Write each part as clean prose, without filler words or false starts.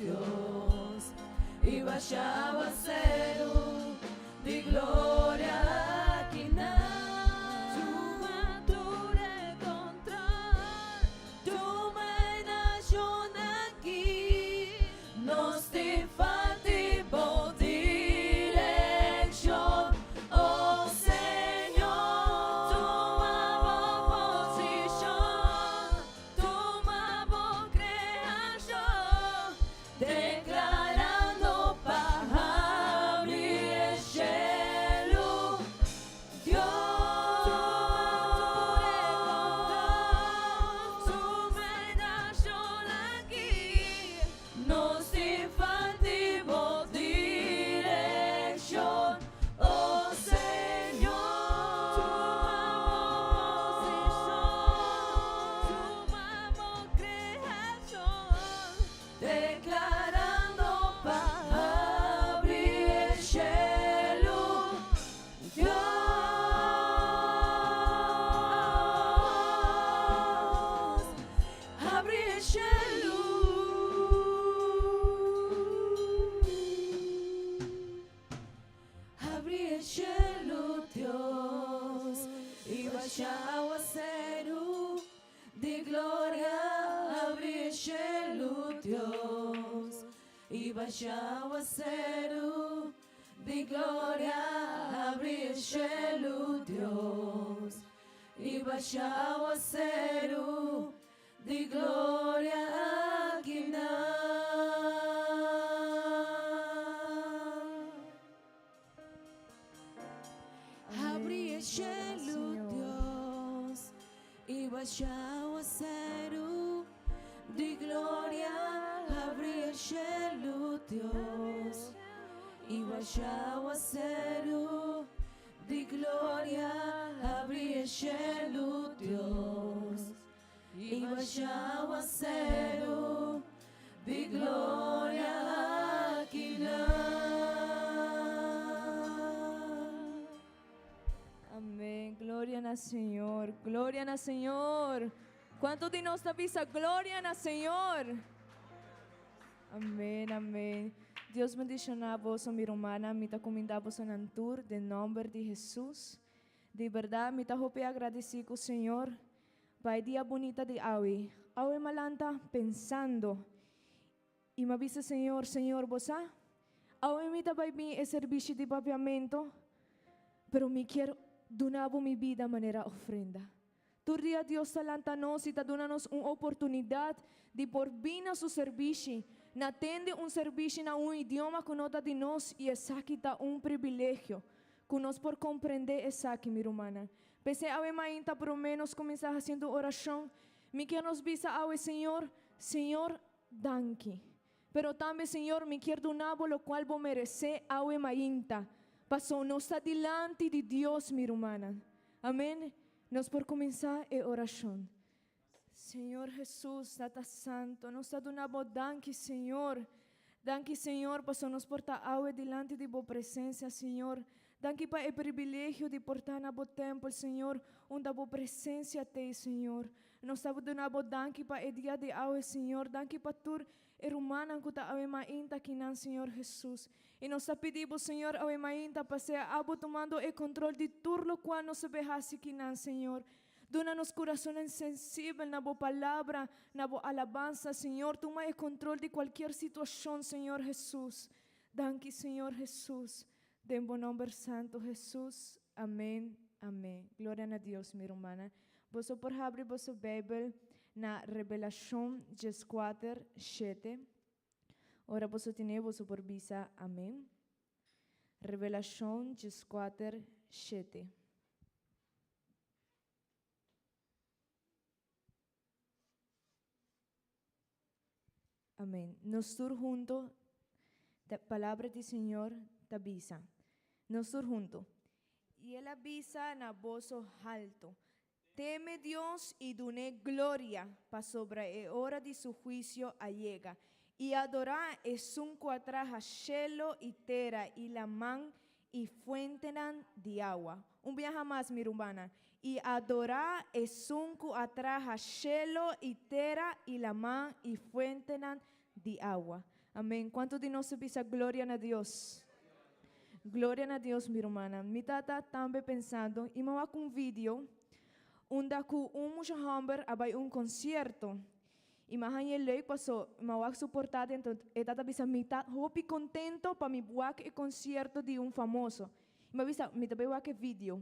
Dios, i basha awaseru di gloria akinan. Tuma tur e control, tuma e nashon aki, nos tin falta bo direccion, oh Señor. Tuma bo posicion, tuma bo creacion, declarando pa habri e shelu, Dios. Tuma tur e control, tuma e nashon aki, nos tin falta bo direccion, oh Señor. Tuma bo posicion, tuma bo creacion, declarando pa habri e shelu, Dios. Habri e shelu. Habri e shelu, Dios, i basha awaseru di gloria. Habri e shelu, Dios, i basha awaseru di gloria. Habri e shelu, Dios, i basha awaseru di gloria akinan. Habri e shelu, Dios, i basha awaseru di gloria. Habri e shelu, Dios, i basha awaseru di gloria. Habri e shelu, Dios, i basha awaseru di gloria akinan. Amén. Gloria na Señor. Gloria na Señor. Kuantu di nos ta bisa gloria na Señor? Amén, amén. Dios bendishoná boso, mi rumannan. Mi ta kumindá bosonan tur den nòmber di Hesus. Di bèrdat mi ta hopi agradesí ku Señor pa e dia bunita di awe. Awe m'a lanta pensando i m'a bisa Señor, Señor, bo sa, awe mi ta bai bin e serbishi di papiamentu, pero mi kier duna bo mi bida manera ofrenda. Tur dia Dios ta lanta nos i ta duna nos un oportunidat di por bin na su serbishi, na tende un serbishi na un idioma ku no ta di nos i esaki ta un privilegio ku nos por komprendé esaki, mi rumannan. P'esei awe mainta promé nos kuminsá hasiendo orashon, mi kier nos bisa awe, Señor, Señor, danki. Pero tambe, Señor, mi kier duna bo lokual bo meresé awe mainta, paso nos ta dilanti di Dios, mi rumannan. Amen. Nos por kuminsá e orashon. Señor Hesus, Tata Santo, nos ta duna bo danki, Señor. Danki, Señor, paso nos por ta awe dilanti di bo presencia, Señor. Danki pa e privilegio di por ta na bo tempel, Señor, unda bo presencia t'ei, Señor. Nos ta duna bo danki pa e dia di awe, Señor. Danki pa tur e rumannan ku ta awe mainta akinan, Señor Hesus. I nos ta pidi bo, Señor, awe mainta pa sea abo tumando e control di tur locual nos ta bay haci kinan, Señor. Duna nos curasonnan sensibel na bo palabra, na bo alabansa, Señor. Tuma e control di cualkier situacion, Señor Hesus. Danki, Señor Hesus. Den bo nomber santo, Hesus. Amen, amen. Gloria na Dios, mi rumannan. Boso por habri boso Bijbel na Revelacion dieskuater, shete. Ora boso tine, boso por bisa amen. Revelashon dieskuater, shete. Amen. Nos tur hunto, ta palabra di Señor ta bisa. Nos tur hunto. I el a bisa na boso halto, Teme Dios i dun'é gloria, pasobra e ora di su huisio a yega. I adorá esun ku a traha shelo i tera i laman i fuentenan di awa. Un biaha mas, mi rumannan. I adorá esun ku a traha shelo i tera i laman i fuentenan di awa. Amén. Kuantu di nos ta bisa gloria na Dios? Gloria na Dios, mi rumannan. Mi tata tambe pensando i mi a wak un video unda ku un mucha hòmber a bai un konsierto i mi a haña e leuk paso mi a wak su portada enton e tata bisa mi ta hopi kontento pa mi wak e konsierto di un famoso. I mi a bisa mi ta bai wak e video.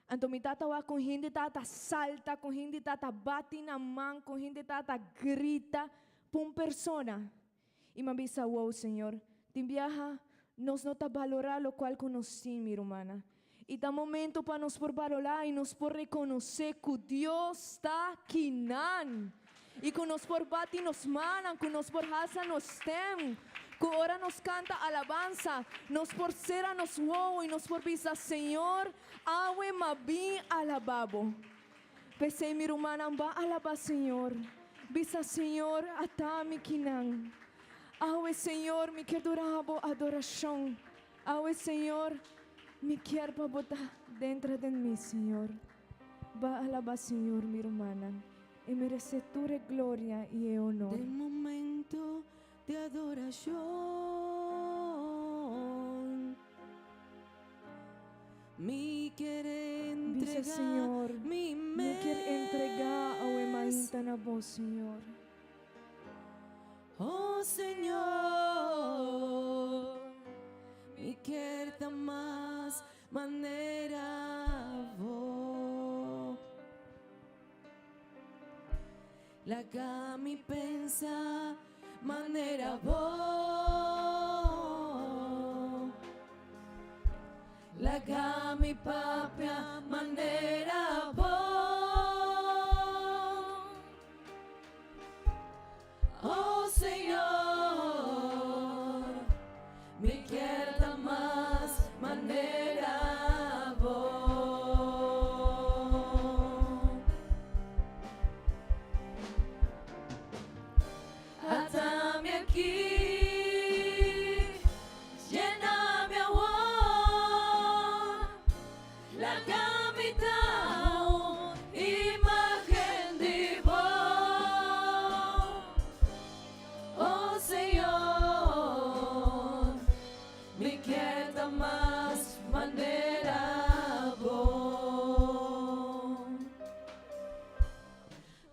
Anto mi tata wak kon hende tata salta, kon hende tata bati na man, kon hende tata grita pa un persona. I mi a bisa, Wow, Señor, tin biaha nos no ta balorá lokual ku nos tin, mi rumannan. I ta momento pa nos por balorá i nos por rekonosé ku Dios ta kinan. I ku nos por bati nos mannan, ku nos por halsa nos stèm, ku ora nos kanta alabansa, nos por sera nos wowo i nos por bisa, Señor, awe m'a bin alabá bo. P'esei, mi rumannan, ba alabá Señor. Bisa, Señor, ata mi kinan. Awe, Señor, mi kier dura bo adorashon. Awe, Señor, mi kier pa bo ta dentra den mi, Señor. Ba alabá Señor, mi rumannan. E meresé tur e gloria i e honor. Den momento di adorashon, mi kier Bisa, entregá Señor, mi mi kier entregá awe mes. mainta na bo, Señor. Oh Señor, mi kier ta mas manera bo. Laga mi pensa manera bo. Laga mi papia manera bo. Oh Señor, mi kier ta mas manera bo. Ata mi aki, yena mi awor. Laga mi ta un imagen di bo. Oh Señor, mi kier ta mas manera bo.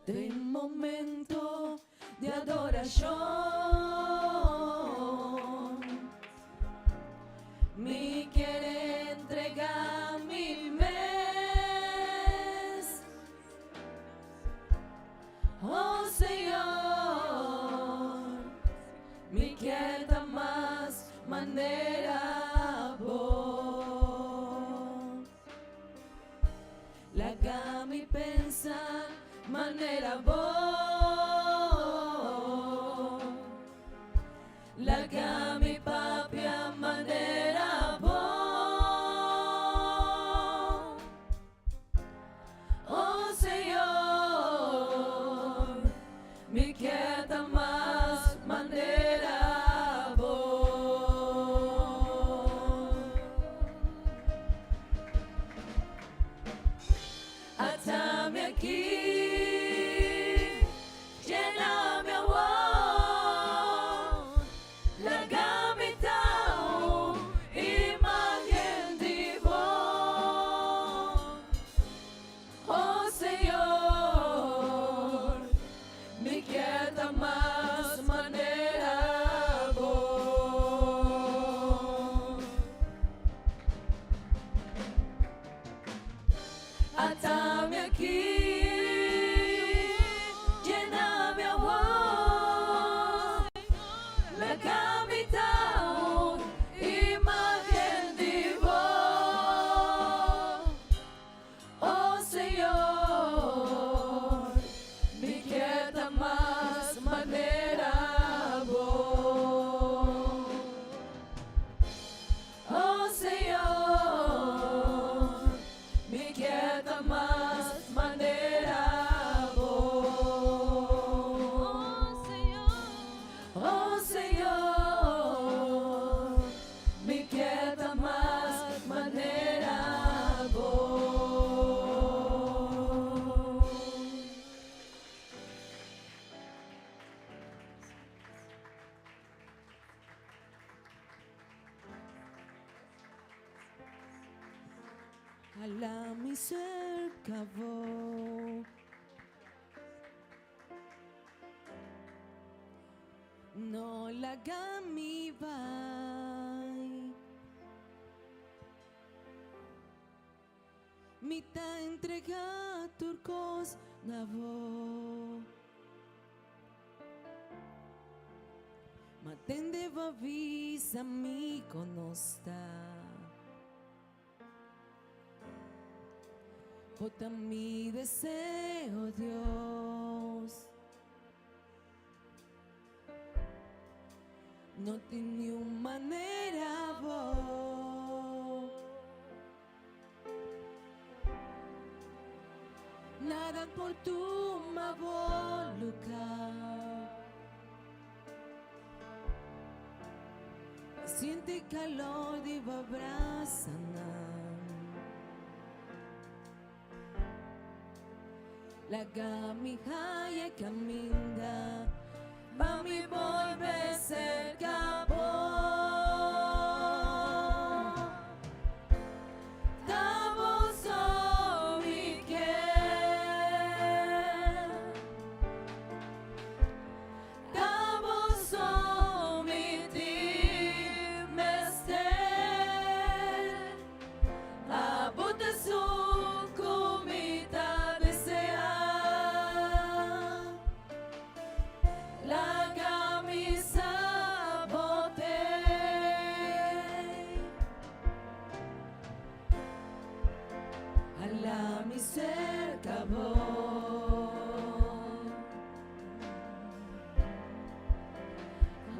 Den momento di adorashon, mi kier entregá mi mes. Oh Señor, mi kier ta mas manera bo. Laga mi pensa manera bo. Laga mi papia manera bo. Oh Señor, mi kier ta mas manera bo. Ata mi aki, yena mi awor. Hala mi serka bo. No laga mi bai. Mi ta entrega tur kos na bo. Ma tende bo bisa mi kon nos ta. Bo ta mi deseo, Dios. No tin niun manera bo. Nada por tuma bo lugar. Sinti calor di bo brasanan. Laga mi haya caminda pa mi bolbe cerca bo. Ta bo so mi kier. Ta bo so mi tin mester. Abo ta esun ku mi ta deseá. Laga mi sa bo te. Hala mi serka bo.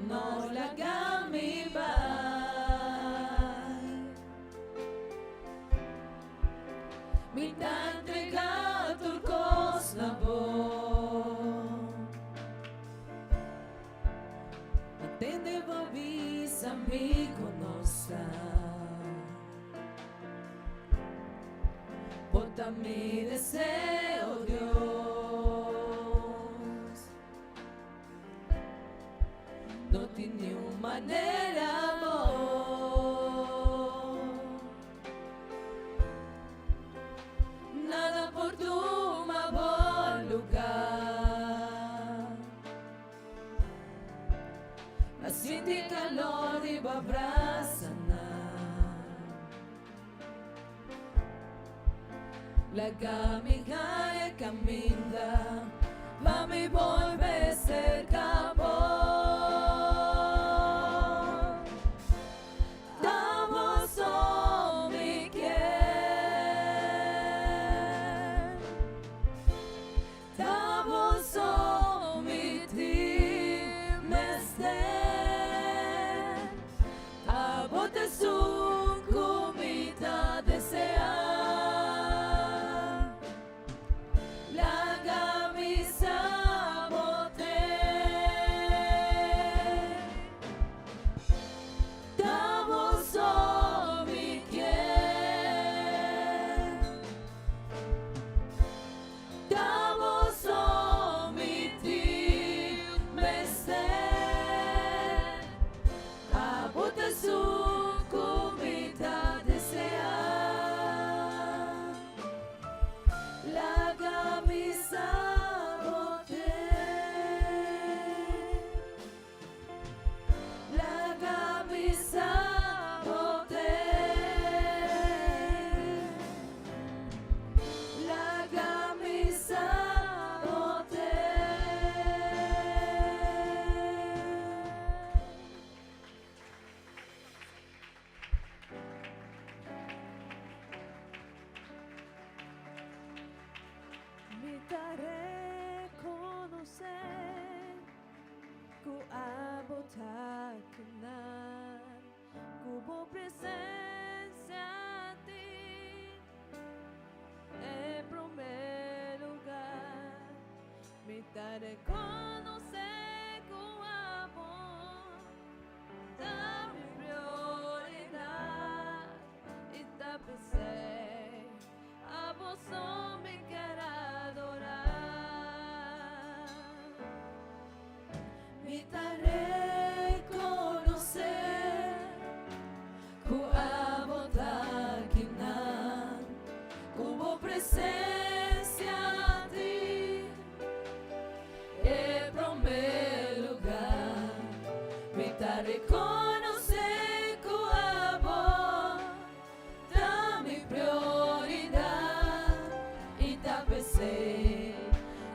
No laga mi bai. Mi ta entrega tur kos na bo. Atende bo bisa mi kon nos ta. Bo ta mi deseo, Dios. No tin niun manera bo. Nada por tuma bo lugar. Ma sinti calor di bo abrasanan. Laga mi haya caminda pa mi bolbe cerca bo. Ta bo so mi kier. Ta bo so mi tin mester. Abo ta esun ku mi ta deseá. Laga mi sa bo te. Ta bo so mi kier. Ta bo so mi tin mester. Abo ta esun ku mi ta deseá. Laga mi sa bo te. Laga mi sa bo te. Laga mi sa bo te. Mi ta rekonosé ku abo ta kinan, ku bo presensia tin e promé lugá. Mi ta rekonosé ku abo ta mi prioridat i ta p'esei abo so mi ker adorá. Mi ta rekonosé ku abo ta kinan. Mi ta rekonosé ku abo ta mi prioridat i ta p'esei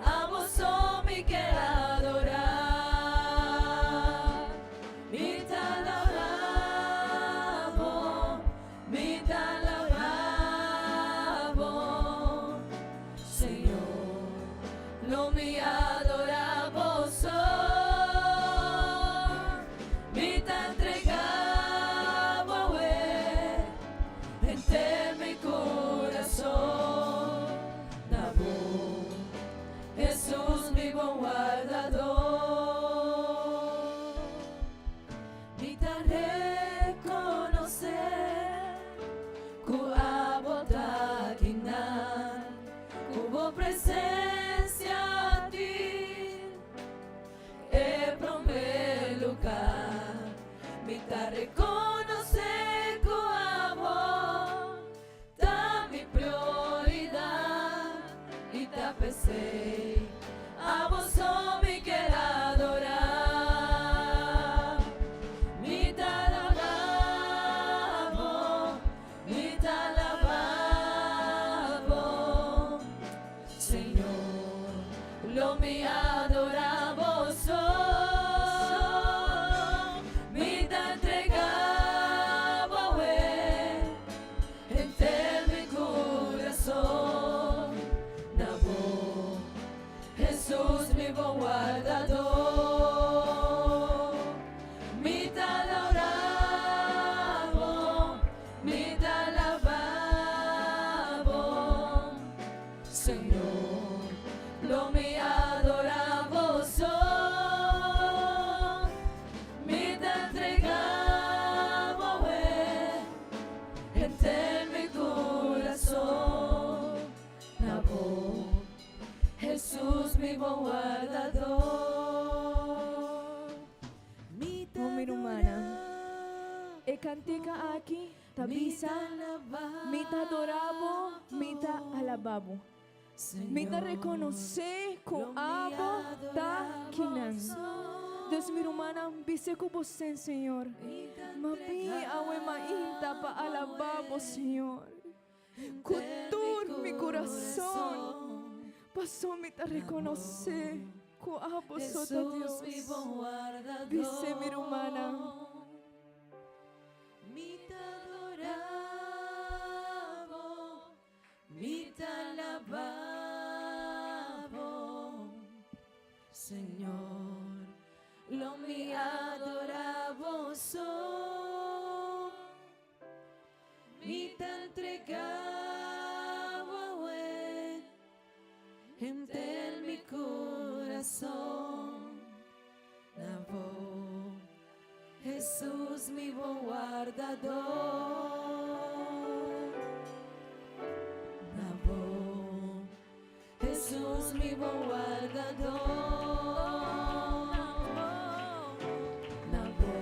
abo so mi ke adorá. Mi ta alabá bo, mi ta alabá bo, Señor. Lo mi adorá bo so. Mi ta entregá bo awe henter mi kurason na bo, Hesus mi bon wardadó. Mi ta rekonosé ku abo ta kinan. Ku bo presensia tin e promé lugá. Mi ta rekonosé ku abo ta mi prioridat i ta p'esei abo so mi ker adorá. Mi ta alabá bo. Mi ta alabá bo, Señor, lo mi adorá bo so. Mi ta entregá bo awe henter mi kurason na bo, Hesus, mi bon wardadó. Mi ta adorá bo, mi ta alabá bo, Señor, lo mi adorá bo so. Mi ta entregá bo awe henter mi kurason na bo, Hesus, mi bon wardadó. Oh mi rumannan, e kantika aki ta bisa, Mi ta adorá bo, mi ta alabá bo. Mi ta rekonosé ku abo ta kinan. Dus mi rumannan, bis'é ku bo sen, Señor, Ma bin awe mainta pa alabá bo, Señor, ku tur mi kurason. Paso mi ta rekonosé ku abo so ta Dios. Bis'é mi rumannan. Mi ta adorá bo, mi ta alabá bo, Señor, lo mi adorá bo so. Mi ta entregá bo awe henter mi kurason na bo, Hesus mi bon wardadó. Na bo, Hesus mi bon wardadó. Na bo,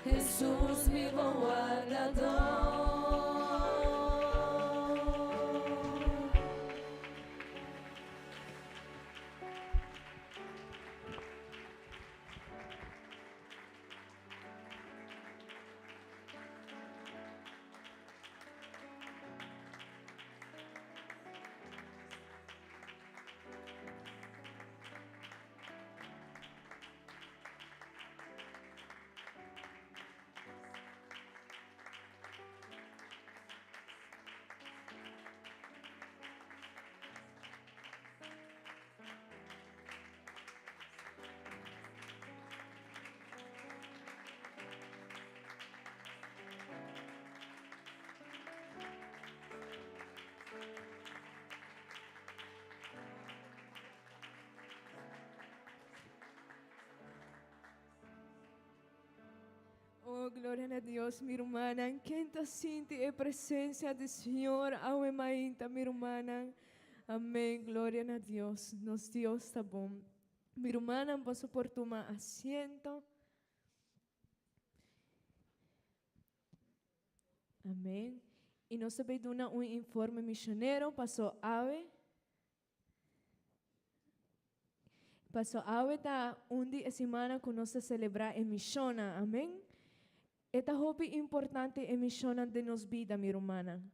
Hesus mi bon wardadó. Oh, gloria na Dios, mi rumannan. Ken ta sinti e presencia di Señor awe mainta, mi rumannan? Amén, gloria na Dios. Nos Dios ta bon. Mi rumannan, boso por tuma asiento. Amén. Y nos ta bay duna un informe misionero paso awe. Paso awe ta un di e simannan ku nos ta selebrá e mishonnan. Amen. E ta hopi importante e mishonnan den nos bida, mi rumannan.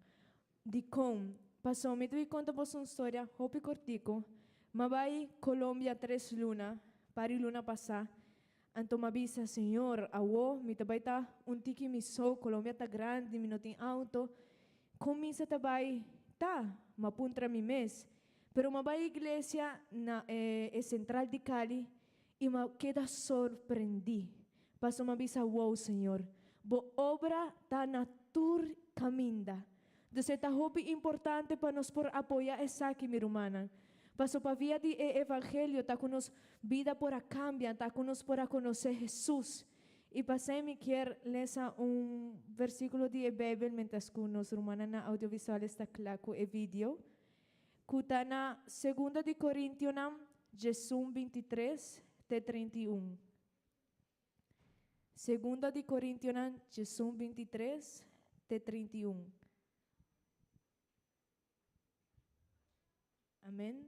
Dikon? Paso mi ta bin konta boso un storia hopi kortiku. M'a bai Colombia tres luna, pari luna pasá. Anto m'a bisa, Señor, awo mi ta bai ta un tiki mi so, Colombia ta grandi, mi no tin auto. Kon misa ta bai ta? M'a puntra mi mes. Pero m'a bai iglesia na e central di Cali i m'a keda sorprendí. Paso m'a bisa, Wow, Señor, bo obra ta na tur caminda. Dus e ta hopi importante pa nos por apoya esaki, mi rumannan. Paso pa via di e evangelio ta cu nos bida por a cambia, ta cu nos por a conoce Jesus. I pasei mi kier lesa un versiculo di e Bijbel mientras cu nos rumannan na audiovisuales ta cla cu e video, cu ta na Segunda di Corintionan diesun 23 te 31. Segunda di Corintionan 11, 23 te 31. Amen.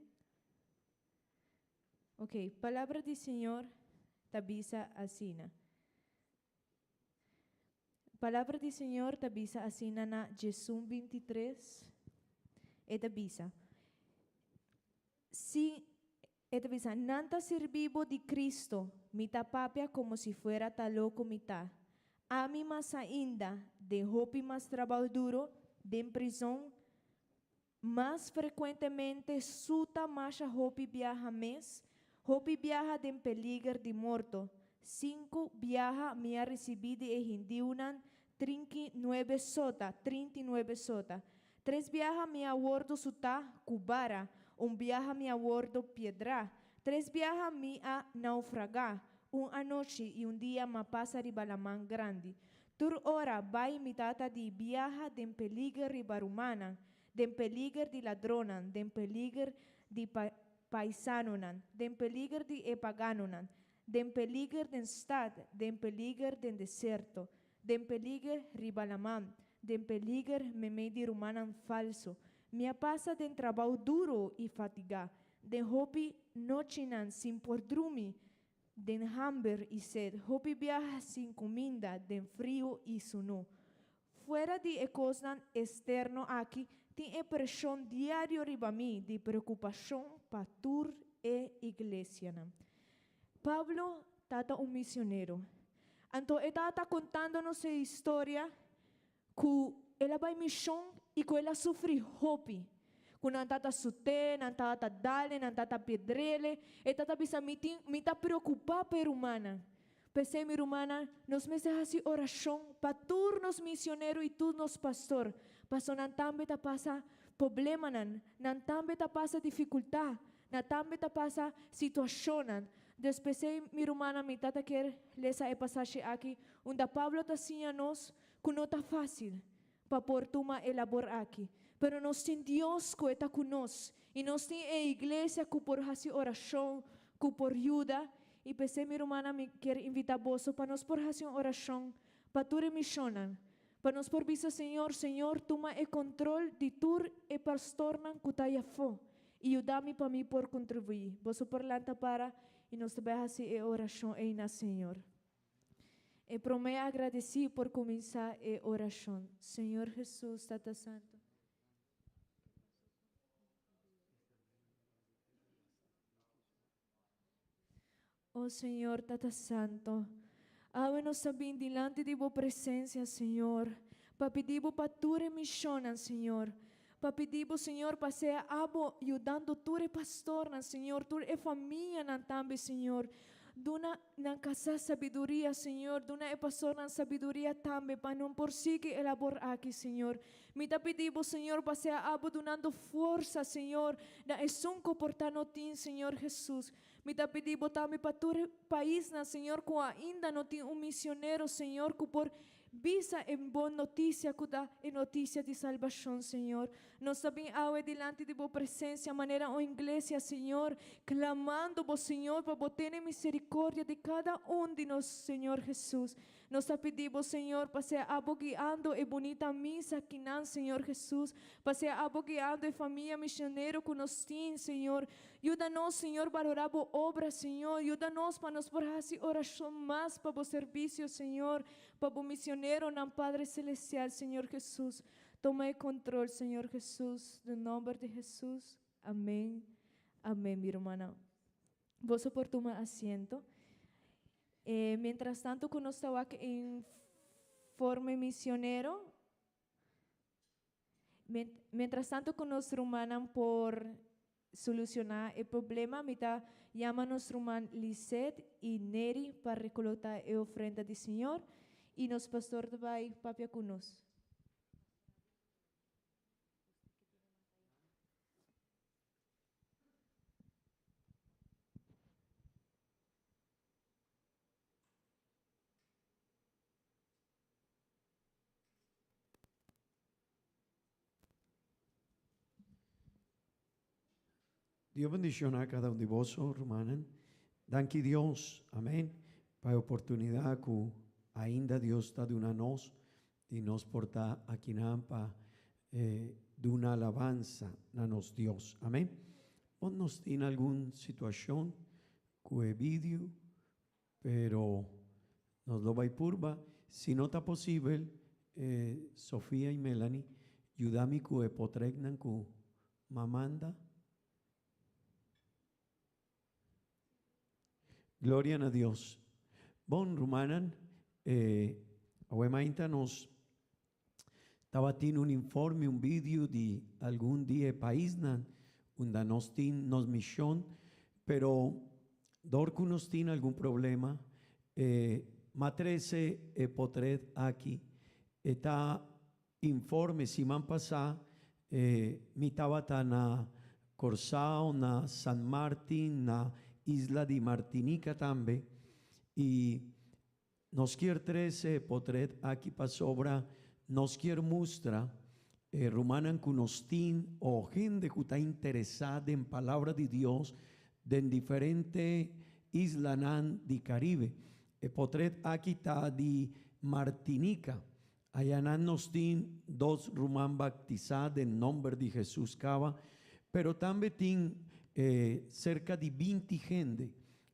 Ok, palabra di Señor ta bisa asina. Palabra di Señor ta bisa asina na 11, 23. E ta bisa. Si, e ta bisa, nan ta sirbi bo di Cristo, mi ta papia como si fuera ta loco mi ta. Ami mas ainda, den hopi mas trabao duro, den prizon, mas frecuentemente suta masha hopi biaha mes, hopi biaha den peliger di morto. Cinco biaha mi a ricibi di e hindiunan trinki nuebe sota, 39 sota. Tres biaha mi a wordo sutá ku bara, un biaha mi a wordo piedrá, tres biaha mi a naufragá, un anochi i un dia m'a pasa riba laman grandi. Tur ora bai mi tata di biaha den peliger riba rumannan, den peliger di ladronnan, den peliger di paisanonan, den peliger di e paganonan, den peliger den stad, den peliger den deserto, Den peliger riba laman, den peliger meimei di rumannan falso. Mi a pasa den trabou duro i fatigá, den hopi nochinan sin por drumi, den hamber i sed, hopi biaha sin kuminda, den friu i sunú. Fuera di e kosnan esterno aki, tin e preshon diario riba mi di preokupashon pa tur e iglesianan. Pablo tata un misionero. Anto e tata contando nos e historia cu el a bay mision y cu el a sufri hopi. Cu nan tata sute, nan tata dale, nan tata piedrele. E tata bisa mi tin, mi ta preocupa pa e rumannan. P'esey mi rumannan, nos mester haci oracion pa tur nos misionero y tur nos pastor, paso nan tambe ta pasa poblemanan, nan tambe ta pasa dificultad. Na tambe ta pasa situashonnan. Dus p'esei, mi rumannan, mi tata kier lesa e pasashi aki unda Pablo ta siña nos ku no ta fásil pa por tuma e labor aki. Pero nos tin Dios ku e ta ku nos, i nos tin e iglesia ku por hasi orashon, ku por yuda. I p'esei, mi rumannan, mi kier invitá boso pa nos por hasi un orashon pa tur e mishonnan, pa nos por bisa Señor, Señor, tuma e kontrol di tur e pastornan ku ta ayafó. I yuda mi pa mi por kontribuí. Boso por lanta para i nos ta bai hasi e orashon ei na Señor. E promé agradesí por kuminsá e orashon. Señor Hesus, Tata Santu. O Señor, Tata Santo, awe nos ta bin dilanti di Bo presencia, Señor, pa pidi Bo pa tur e misionnan, Señor. Pa pidi Bo, Señor, pa sea Abo yudando tur e pastornan, Señor, tur e famianan tambe, Señor. Duna nan casá sabiduria, Señor. Duna e pastornan sabiduria tambe pa nan por sigui e labor aki, Señor. Mi ta pidi Bo, Señor, pa sea Abo dunando forsa, Señor, na esun ku por ta no tin, Señor Jesus. Mi ta pidi Bo tambe pa tur e paisnan, Señor, ku ainda no tin un misionero, Señor, ku por bisa e bon notisia ku ta e notisia di salbashon, Señor. Nos ta bin awe dilanti di Bo presensia manera un iglesia, Señor, klamando Bo, Señor, pa Bo tene miserikordia di kada un di nos, Señor Jesus. Nos ta pidi Bo, Señor, pa sea Abo guiando e bunita misa akinan, Señor Jesus, pa sea Abo guiando e famia misionero ku nos tin, Señor. Yuda nos, Señor, balorá bo obra, Señor. Yuda nos pa nos por hasi orashon mas pa bo servisio, Señor, pa bo misioneronan, Padre Celestial, Señor Jesus. Toma e control, Señor Jesus, den nomber di Jesus. Amén. Amén, mi rumannan. Boso por tuma asiento. E, mientras tanto ku nos ta wak informe misionero, mientras tanto ku nos rumannan por soluciona e problema, mi ta yama nos ruman Lisette y Neri pa recolocta e ofrenda di Señor y nos pastor ta bay papia cu nos. Dios bendiciona cada un di boso, rumannan. Danki Dios, amen, pa e oportunidad cu ainda Dios ta duna nos di nos por ta akinan pa duna alabansa na nos Dios. Amen. Bon nos tin algun situacion cu e video, pero nos lo bay purba. Si no ta posibel, Sofia y Melanie, yuda mi cu e potretnan cu m'a manda. Gloria na Dios. Bon, rumannan, eh, awe mainta nos tabatin un informe, un video di algun di e paisnan unda nos tin nos mision, pero dor cu nos tin algun problema, eh, m'a trece e potret aki. E ta Informe siman pasá mi tabata na Corsao, na San Martin, na isla di Martinica tambe y nos kier trece e potret aki pasobra nos kier mustra e rumannan cu nos tin o hende cu ta interesa den palabra di Dios den diferente islanan di Caribe. E potret aki ta di Martinica. Ayanan nos tin dos ruman baptisá den nomber di Hesus kaba, pero tambe tin serka di binti hende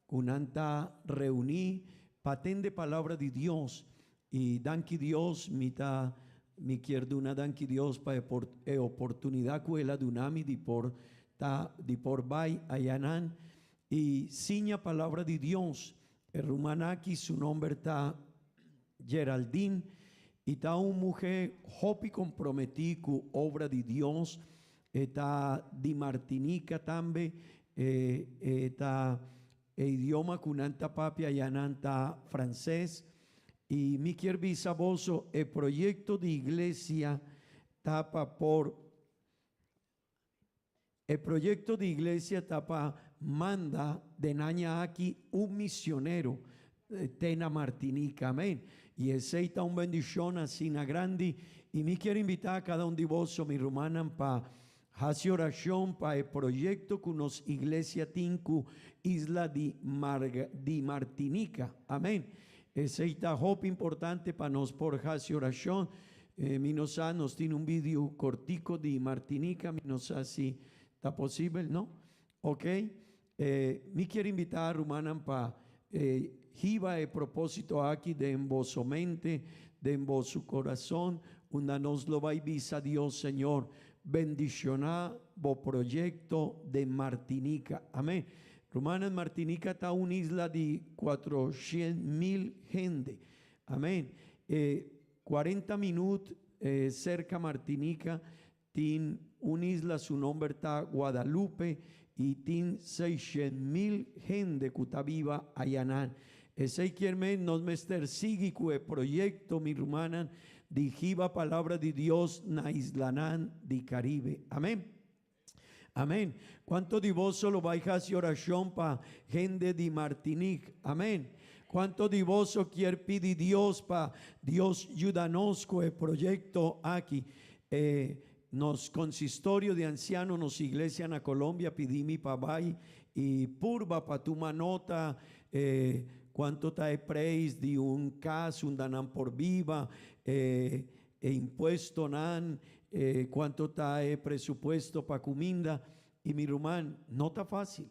ku nan ta reuní pa tende palabra di Dios. I danki Dios, mi ta mi kier duna danki Dios pa e e oportunidat ku El a duna mi di por ta di por bai ayanan i siña palabra di Dios. E ruman aki su nomber ta Geraldine y ta un muhe hopi comprometi cu obra di Dios, e ta di Martinica tambe, e e ta e idioma cu nan ta papia ya nan ta Frances y mi kier bisa boso e proyecto di iglesia ta pa por E proyecto di iglesia ta pa manda den aña aki un misionero te na Martinica. Amen. Y esey ta un bendicion asina grandi. Y mi kier invita cada un di boso, mi rumannan, pa haci oracion pa e proyecto cu nos iglesia tin cu isla di di Martinica. Amen. Esey ta hopi importante pa nos por haci oracion. Mi no sa, nos tin un video cortico di Martinica, mi no sa si ta posibel, no? Ok, mi kier invita rumannan pa hiba e proposito aki den boso mente, den boso corazon, unda nos lo bay bisa Dios, Señor, bendiciona bo proyecto den Martinica. Amen. Rumannan, Martinica ta un isla di 400,000 hende. Amen. 40 minuut cerca Martinica tin un isla su nomber ta Guadalupe y tin 600,000 hende cu ta biba ayanan. Esey kier men nos mester sigui cu e proyecto mi rumannan di hiba palabra di Dios na islanan di Caribe. Amen. Amen. Cuanto di boso lo bay haci oracion pa hende di Martinique? Amen. Cuanto di boso kier pidi Dios pa Dios yuda nos cu e proyecto aki? E nos consistorio di anciano, nos iglesia na Colombia pidi mi pa bay y purba pa tuma nota e cuanto ta e prijs di un cas unda nan por biba, e E impuestonan, e cuanto ta e presupuesto pa cuminda. I mi ruman, no ta fásil.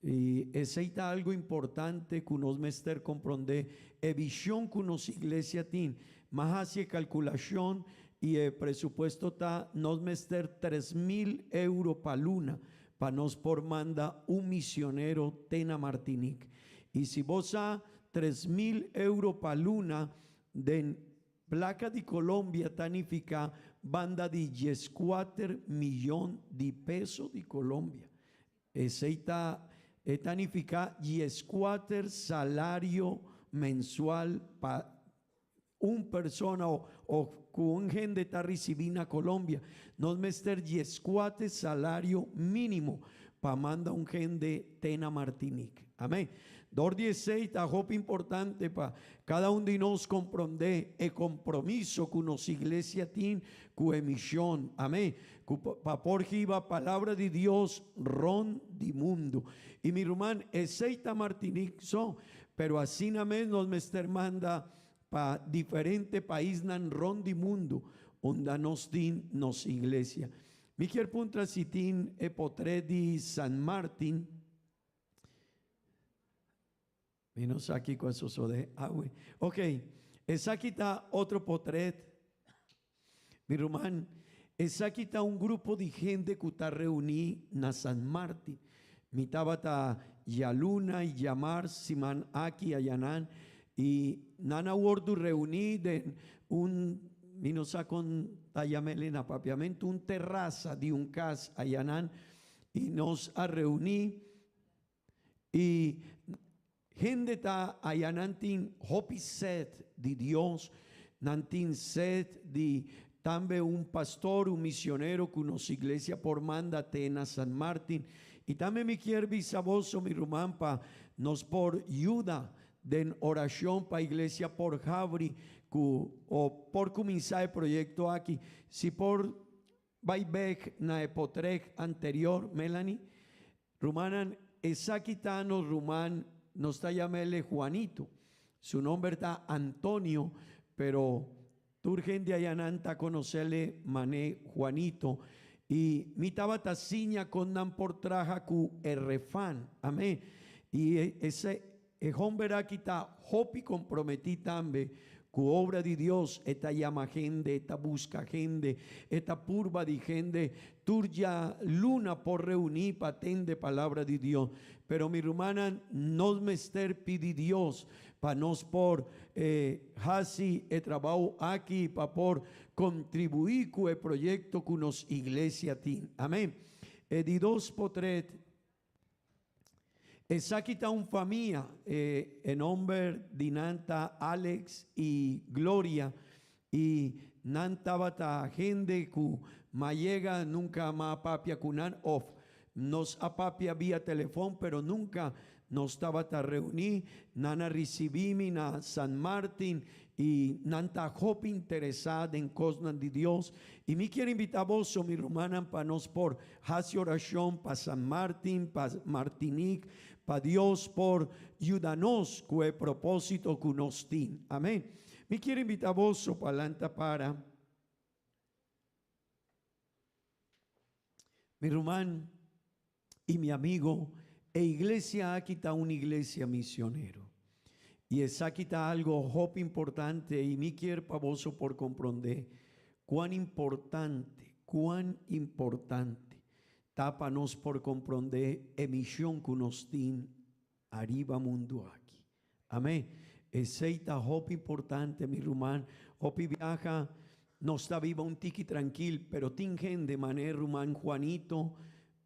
I esei ta algu importante ku nos mester komprondé, e vishon ku nos iglesia tin. M'a hasi e kalkulashon i e presupuesto ta nos mester 3000 euro pa luna pa nos por manda un misionero te na Martinique. I si bo sa, 3000 euro pa luna den plaka di Colombia ta nifiká banda di 14 miyon di peso di Colombia. Esei ta e ta nifiká 14 salario mensual pa un persona o ku un hende ta risibí na Colombia. Nos mester 14 salario mínimo pa manda un hende te na Martinique. Amèn. Dor di esei ta hopi importante pa kada un di nos komprondé e kompromiso ku nos iglesia tin ku e mishon. Amèn. Ku pa por hiba palabra di Dios rond di mundu. I mi ruman, esei ta Martinique so, pero asina mes nos mester manda pa diferente paisnan rond di mundu unda nos tin nos iglesia. Mi kier puntra si tin e potret di San Martin. Mi no sa kiko a sosodé awe. Ok, esaki ta otro potret. Mi ruman, esaki ta un grupo di hende ku ta reuní na San Martin. Mi tabata djaluna i djamars siman aki ayanan i nan a wòrdu reuní den un, mi no sa kon ta yam'el na papiamentu, un terasa di un kas ayanan i nos a reuní. I hende ta aya nan tin hopi sed di Dios, nan tin sed di tambe un pastor, un misionero ku nos iglesia por manda te na San Martin. I tambe mi kier bisa boso mi ruman pa nos por yuda den orashon pa iglesia por habri ku o por kuminsá e proyekto aki. Si por bai bek na e potrek anterior, Melanie. Rumannan, esaki ta nos ruman, nos ta yam'ele Juanito. Su nomber ta Antonio, pero tur hende ayanan ta konos'ele mané Juanito. I mi tabata siña kon nan por traha ku e refan. Amén. I ese e homber aki ta hopi komprometí tambe ku obra di Dios. E ta yama hende, e ta buska hende, e ta purba di hende. Tur dja luna por reuní pa tende palabra di Dios. Pero mi rumannan, nos mester pidi Dios pa nos por hasi e trabou aki pa por kontribuí ku e proyekto ku nos iglesia tin. Amén. E di dos potret. Esaki ta un famia, e nomber di nan ta Alex i Gloria, i nan tabata hende ku m'a yega nunka m'a papia ku nan òf nos a papia via telefòn pero nunka nos tabata reuní. Nan a risibí mi na San Martin i nan ta hopi interesá den kosnan di Dios. I mi kier invitá boso, mi rumannan, pa nos por Hasi orashon pa San Martin, pa Martinique, pa Dios por yuda nos ku e propósito ku nos tin. Amén. Mi kier invita boso pa lanta para. Mi ruman i mi amigo, e iglesia aki ta un iglesia misionero. I esaki ta algo hopi importante i mi kier pa boso por komprondé Cuán importante, cuán importante ta pa nos por comprende e mision cu nos tin ariba mundo aki. Amén. Esey ta hopi importante, mi ruman. Hopi biaha nos ta biba un tiki trankil, pero tin hende mane ruman Juanito,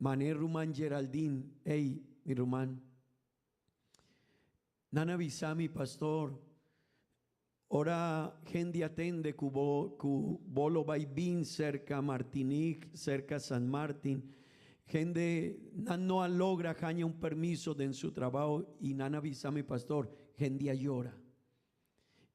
mane ruman Geraldine. Ey, mi ruman. Nan a bisa mi, pastor, ora hende a tende ku bo ku bo lo bai bin serka Martinique, serka San Martin, hende nan no a logra haña un permiso den su trabao i nan a bisa mi, pastor, hende a yora.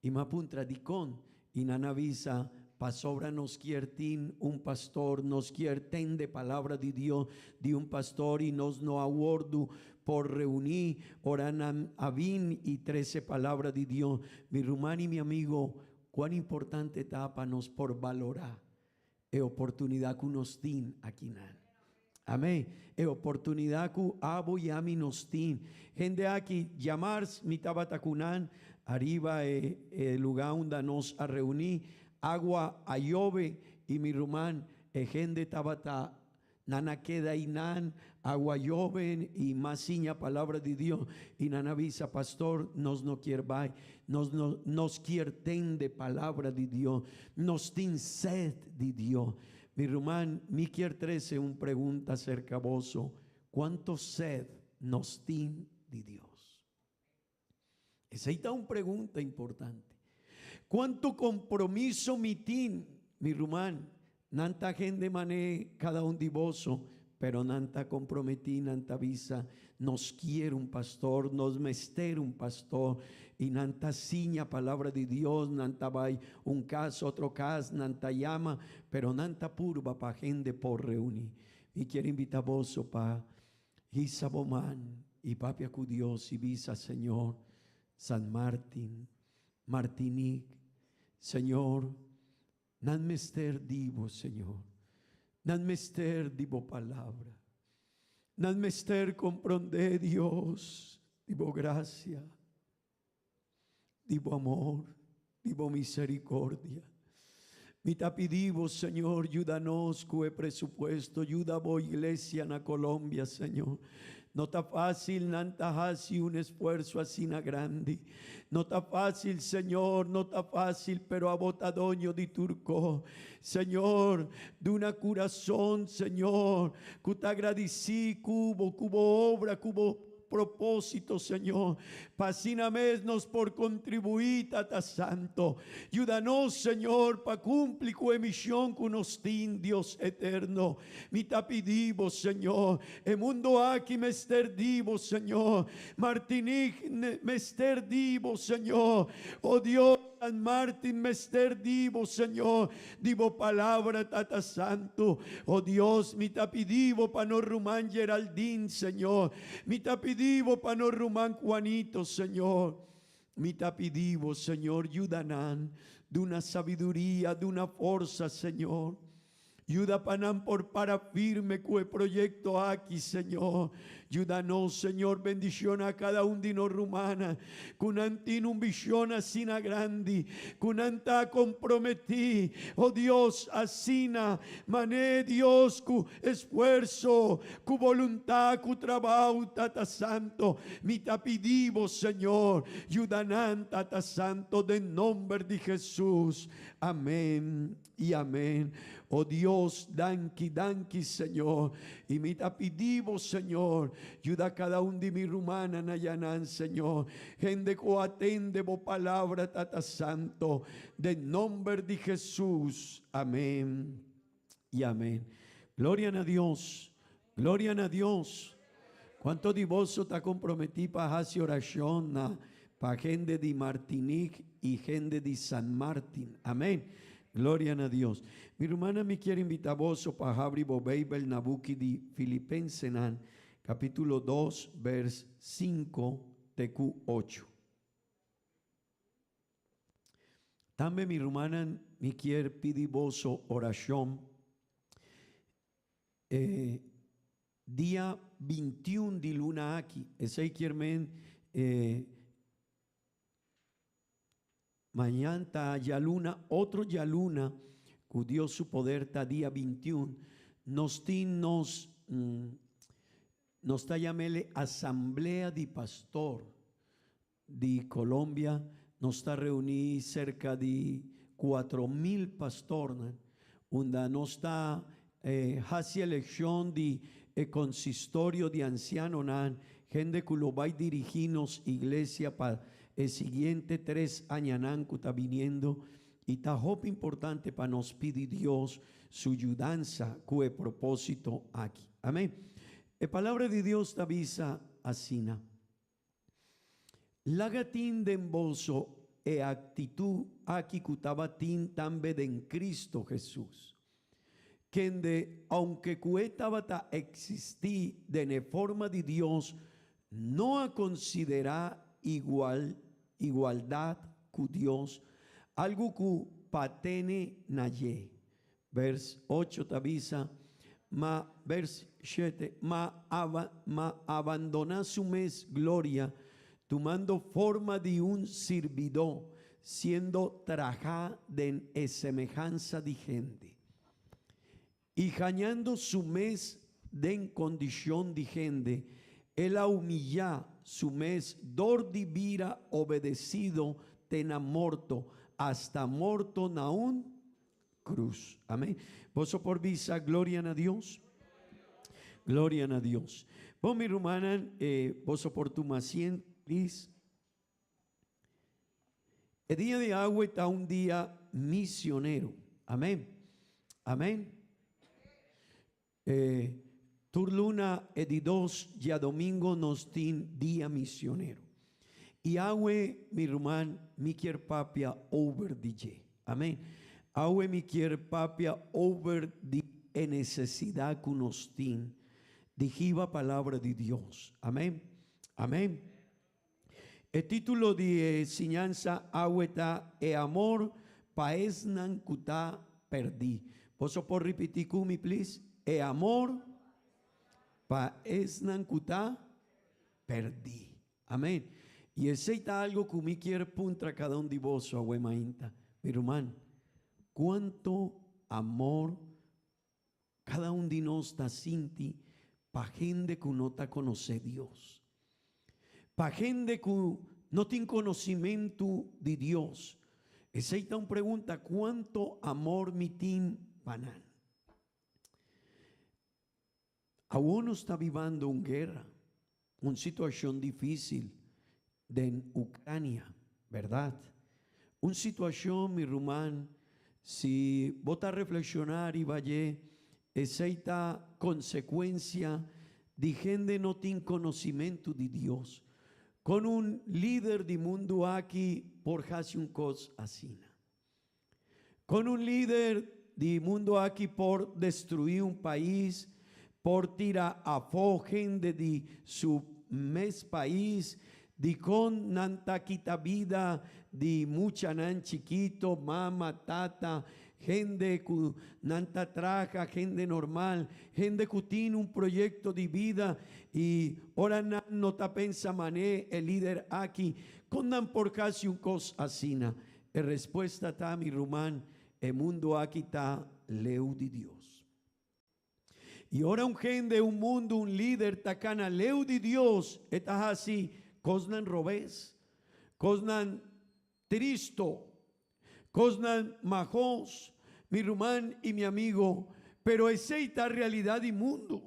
I mi a puntra dikon i nan a bisa pasobra nos kier tin un pastor, nos kier tende palabra di Dios di un pastor i nos no a wordu por reuní ora nan a bin i trese palabra di Dios. Mi ruman i mi amigo, cuán importante ta pa nos por balorá e oportunidad cu nos tin akinan. Amén. E oportunidat ku abo i ami nos tin. Hende aki djamars mi tabata ku nan ariba e e lugá unda nos a reuní. Agua a yobe i mi ruman e hende tabata nan a keda einan, agua yobe i mas siña palabra di Dios i nan a bisa pastor nos no kier bai, nos no nos kier tende palabra di Dios, nos tin sed di Dios. Mi ruman, mi kier trece un pregunta cerca boso, Cuanto sed nos tin di Dios? Esey ta un pregunta importante. Cuanto compromiso mi tin, mi ruman? Nan ta hende mane cada un di boso, pero nan ta comprometi, nan ta bisa, nos kier un pastor, nos mester un pastor, y nan ta siña palabra di Dios, nan ta bay un cas, otro cas, nan ta yama, pero nan ta purba pa hende por reuni. Mi kier invita boso pa hisa bo man y papia cu Dios y bisa, Señor, San Martin, Martinique, Señor, Nan mester di bo, Señor. Nan mester di bo palabra. Nan mester comprende, Dios, di bo gracia, di bo amor, di bo misericordia. Mi ta pidi bo, Señor, yuda nos cu e presupuesto. Yuda bo iglesia na Colombia, Señor. No ta fácil nan ta haci un esfuerzo asina grandi. No ta fácil, Señor, no ta fácil, pero abo ta doño di tur cos. Señor, duna curazón, Señor, cu ta agradici cu bo, cu bo obra, cu bo propósito, Señor, pa asina mes nos por contribuí, Tata Santo. Yuda nos, Señor, pa cumpli cu e mision cu nos tin, Dios eterno. Mi ta pidi bo, Señor, e mundo aki mester di bo, Señor. Martinique mester di bo, Señor. O Dios, San Martin mester di bo, Señor, di bo palabra, Tata Santu. O Dios, mi ta pidi bo pa nos ruman Geraldine, Señor. Mi ta pidi bo pa nos ruman Juanito, Señor. Mi ta pidi bo, Señor, yuda nan. Duna sabiduria, duna forsa, Señor. Yuda pa nan por para firme ku e proyekto aki, Señor. Yuda nos, Señor, bendiciona kada un di nos rumannan ku nan tin un vision asina grandi, ku nan ta komprometí, oh Dios, asina mané, Dios, ku esfuerso, ku boluntat, ku trabou, Tata Santo. Mi ta pidi Bo, Señor, yuda nan, Tata Santo, den nomber di Jesus. Amén. Y amén. Oh Dios, danki, danki Señor. Y mi ta pidi bo, Señor, yuda cada un di mi rumannan ayanan, Señor. Hende cu atende bo palabra, Tata Santo. Den nomber di Jesus. Amén y amén. Gloria na Dios. Gloria na Dios. Cuanto di boso ta comprometi pa haci oracion na pa hende di Martinique y hende di San Martin? Amen. Gloria na Dios. Mi rumannan mi kier invita boso pa habri bo Bijbel na buki di Filipensenan capitulo dos vers cinco te cu ocho. Tambe mi rumannan mi kier pidi boso oracion. E dia bintiun di luna aki, esei kier men e mañan ta djaluna, otro djaluna ku Dios su poder ta dia bintiun, nos tin nos, nos ta yam'ele asamblea di pastor di Colombia, nos ta reuni cerca di 4000 pastornan, unda nos ta haci eleccion di e consistorio di ancianonan, hende cu lo bay dirigi nos iglesia pa e siguiente tres añanan cu ta biniendo, y ta hopi importante pa nos pidi Dios su yudansa cu e proposito aki. Amen. E palabra di Dios ta bisa asina. Laga tin den boso e actitud aki cu tabatin tambe den Cristo Jesus, kende, aunke cu e tabata existi den e forma di Dios, no a considera igual igualdad cu Dios algo cu pa tene na dje. Vers ocho ta bisa, Ma, vers 7, ma, aba, ma abandona su mes gloria, tumando forma di un sirbidó, siendo trahá den e semehansa di hende. I hañando su mes den kondishon di hende, el a humillá su mes dor di bira obedesido te na morto, asta morto na un krus. Amén. Boso por bisa gloria na Dios? Gloria na Dios. Bon, mi rumannan, eh, boso por tuma asiento, please. E dia di awe ta un dia misionero. Amén. Amén. Eh, tur luna e di dos djadomingo nos tin dia misionero. I awe, mi ruman, mi kier papia over di dje. Amén. Awe mi kier papia over di e nesesidat ku nos tin di hiba palabra di Dios. Amén. Amén. E título di e siñansa awe ta E Amor pa Esnan Ku Ta Pèrdí. Boso por ripití ku mi, plis? E amor pa esnan ku ta pèrdí. Amén. I esei ta algu ku mi kier puntra kada un di boso awe mainta. Mi ruman, kuantu amor Kada un di nos ta sinti pa hende ku no ta konosé Dios, pa hende ku no tin konosimentu di Dios. Esei ta un pregunta, Kuantu amor mi tin pa nan? Awor nos ta bibando un guera, un situashon difísil den Ucrania, bèrdat? Un situashon, mi ruman, si bo ta reflekshoná riba dje, esei ta konsekuensia di hende no tin konosimentu di Dios. Kon un lider di mundu aki por hasi un kos asina? Kon un lider di mundu aki por destruí un pais, por tira afó hende di su mes pais? Dikon nan ta kita bida di muchanan chikito, mama, tata, hende ku nan ta traha, hende normal, hende ku tin un proyekto di bida i ora nan no ta pensa man'é e lider aki, kon nan por hasi un kos asina? E respuesta ta, mi ruman, e mundu aki ta leu di Dios. I ora un hende, un mundu, un lider ta kana leu di Dios, e ta hasi kosnan robes, kosnan tristo, kosnan mahos, mi ruman i mi amigo, pero esei ta realidat di mundu.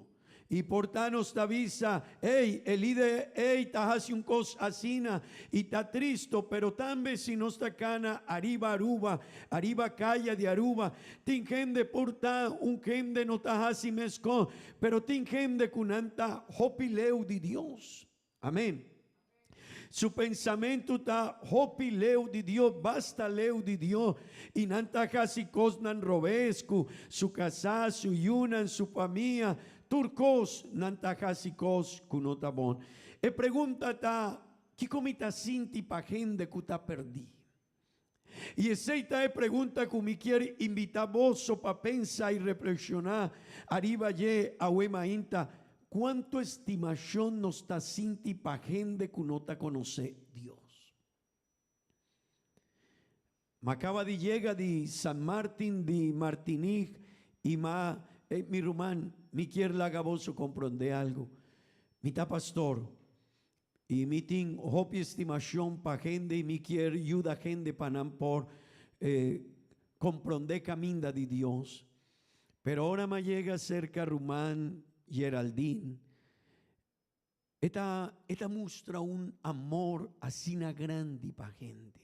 I por ta nos ta bisa, Ey, e lider ey ta hasi un kos asina i ta tristo, pero tambe si nos ta kana ariba Aruba, ariba kaya di Aruba, tin hende por ta un hende no ta hasi meskos, pero tin hende ku nan ta hopi leu di Dios. Amen. Su pensamentu ta hopi leu di Dios, basta leu di Dios, i nan ta hasi kosnan robes ku su kasá, su yunan, su famia, tur kos nan ta hasi kos ku no ta bon. E pregunta ta, Kiko mi ta sinti pa hende ku ta pèrdí? I esei ta e pregunta ku mi kier invitá boso pa pensa i reflekshoná ariba dje awe mainta, Kuantu estimashon nos ta sinti pa hende ku no ta konosé Dios? M'a kaba di yega di San Martin di Martinique i m'a, mi ruman, mi kier laga boso komprondé algu. Mi ta pastor. I mi tin hopi estimashon pa hende i mi kier yuda hende pa nan por komprondé kaminda di Dios. Pero ora mi a yega serka ruman Geraldine, e ta e ta mustra un amor asina grandi pa hende.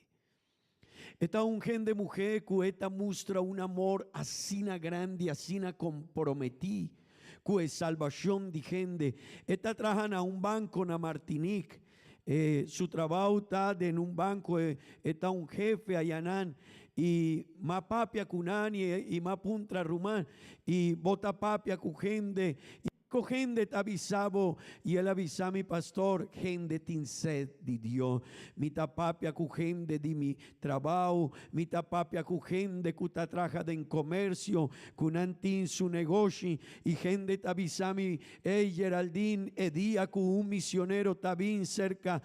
E ta un hende muhé ku e ta mustra un amor asina grandi, asina komprometí ku e salbashon di hende. E ta traha na un banko na Martinique. E su trabou ta den un banko, e e ta un hefe ayanan. I m'a papia ku nan i i m'a puntra ruman, i bo ta papia ku hende? Kiko hende ta bisa bo? I el a bisa mi, Pastor, hende tin sed di Dios. Mi ta papia ku hende di mi trabao, mi ta papia ku hende ku ta traha den komersio, ku nan tin su negoshi, i hende ta bisa mi, Ey, Geraldine, e dia ku un misionero ta bin serka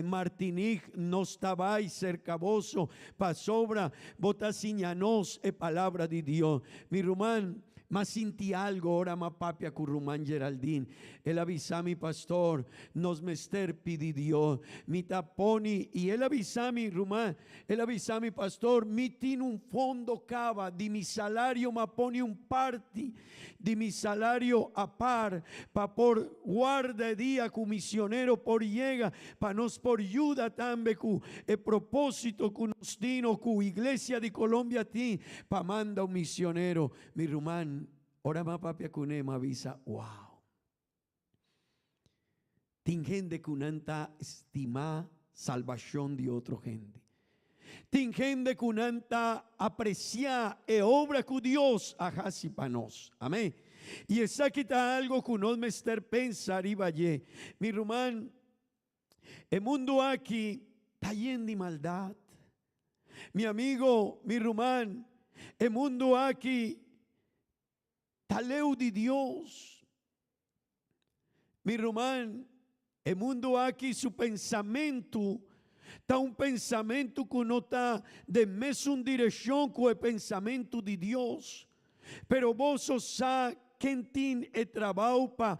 Martinique, nos ta bai serka boso, pasobra bo ta siña nos e Palabra di Dios. Mi ruman, M'a sinti algo ora m'a papia cu ruman Geraldine. El a bisa mi, Pastor, nos mester pidi Dios. Mi ta poni, y el a bisa mi, ruman, el a bisa mi, Pastor, mi tin un fondo caba, di mi salario m'a poni un parti di mi salario apar pa por warda e dia cu misionero por yega, pa nos por yuda tambe cu e proposito cu nos tin o cu Iglesia di Colombia tin pa manda un misionero. Mi ruman, ora m'a papia kuné, m'a bisa, Wow! Tin hende ku nan ta stimá salbashon di otro hende. Tin hende ku nan ta apresiá e obra ku Dios a hasi pa nos. Amén. I esaki ta algo ku nos mester pensa riba dje. Mi ruman, E mundu aki ta yen di maldat. Mi amigo, mi ruman, e mundu aki ta leu di Dios. Mi ruman, e mundu aki su pensamentu ta un pensamentu ku no ta den mesun direkshon ku e pensamentu di Dios. Pero boso sa ken tin e trabou pa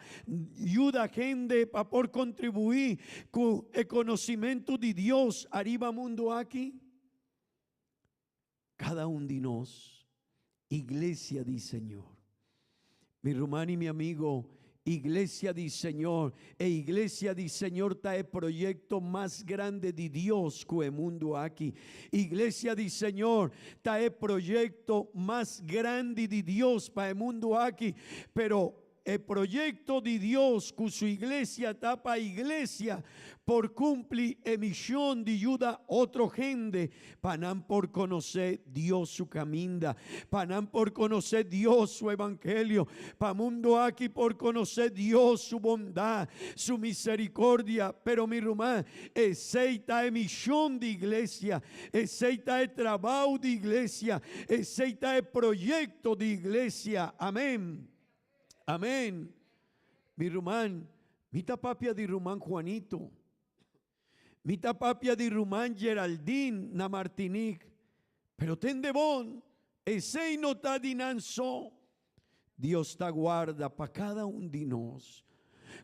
yuda hende pa por kontribuí ku e konosimentu di Dios ariba mundu aki? Kada un di nos, Iglesia di Señor. Mi ruman i mi amigo, Iglesia di Señor, e Iglesia di Señor ta e proyecto mas grande di Dios cu e mundo aki. Iglesia di Señor ta e proyecto mas grandi di Dios pa e mundo aki, pero e proyecto di Dios cu su Iglesia ta pa Iglesia por cumpli e mision di yuda otro hende pa nan por konosé Dios su kaminda, pa nan por konosé Dios su evangelio, pa mundu aki por konosé Dios su bondat, su misericordia. Pero mi ruman, esei ta e mishon di iglesia, esei ta e trabou di iglesia, esei ta e proyekto di iglesia. Amen. Amen. Mi ruman, mi ta papia di ruman Juanito. Mi ta papia di ruman Geraldine na Martinique, pero tende bon, esei no ta di nan so. Dios ta guarda pa kada un di nos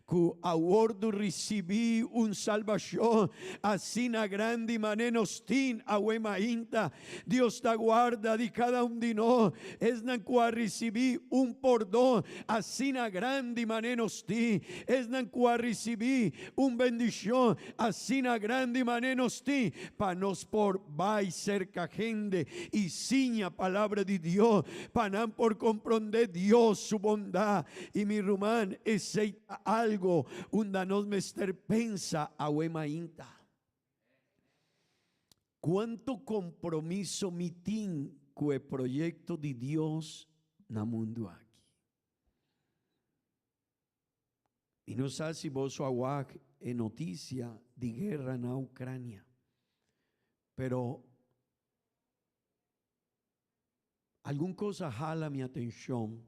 ku a wordu risibí un salbashon asina grandi manera nos tin awe mainta. Dios ta guarda di kada un di nos, esnan ku a risibí un pordon asina grandi manera nos tin, esnan ku a risibí un bendishon asina grandi manera nos tin, pa nos por bai serka hende i siña Palabra di Dios, pa nan por komprondé Dios su bondat. I mi ruman, esei ta algo unda nos mester pensa awe mainta. Cuanto compromiso mi tin cu e proyecto di Dios na mundo aki? Mi no sa si boso a wak e noticia di guerra na Ucrania, pero algun cos a hala mi atencion.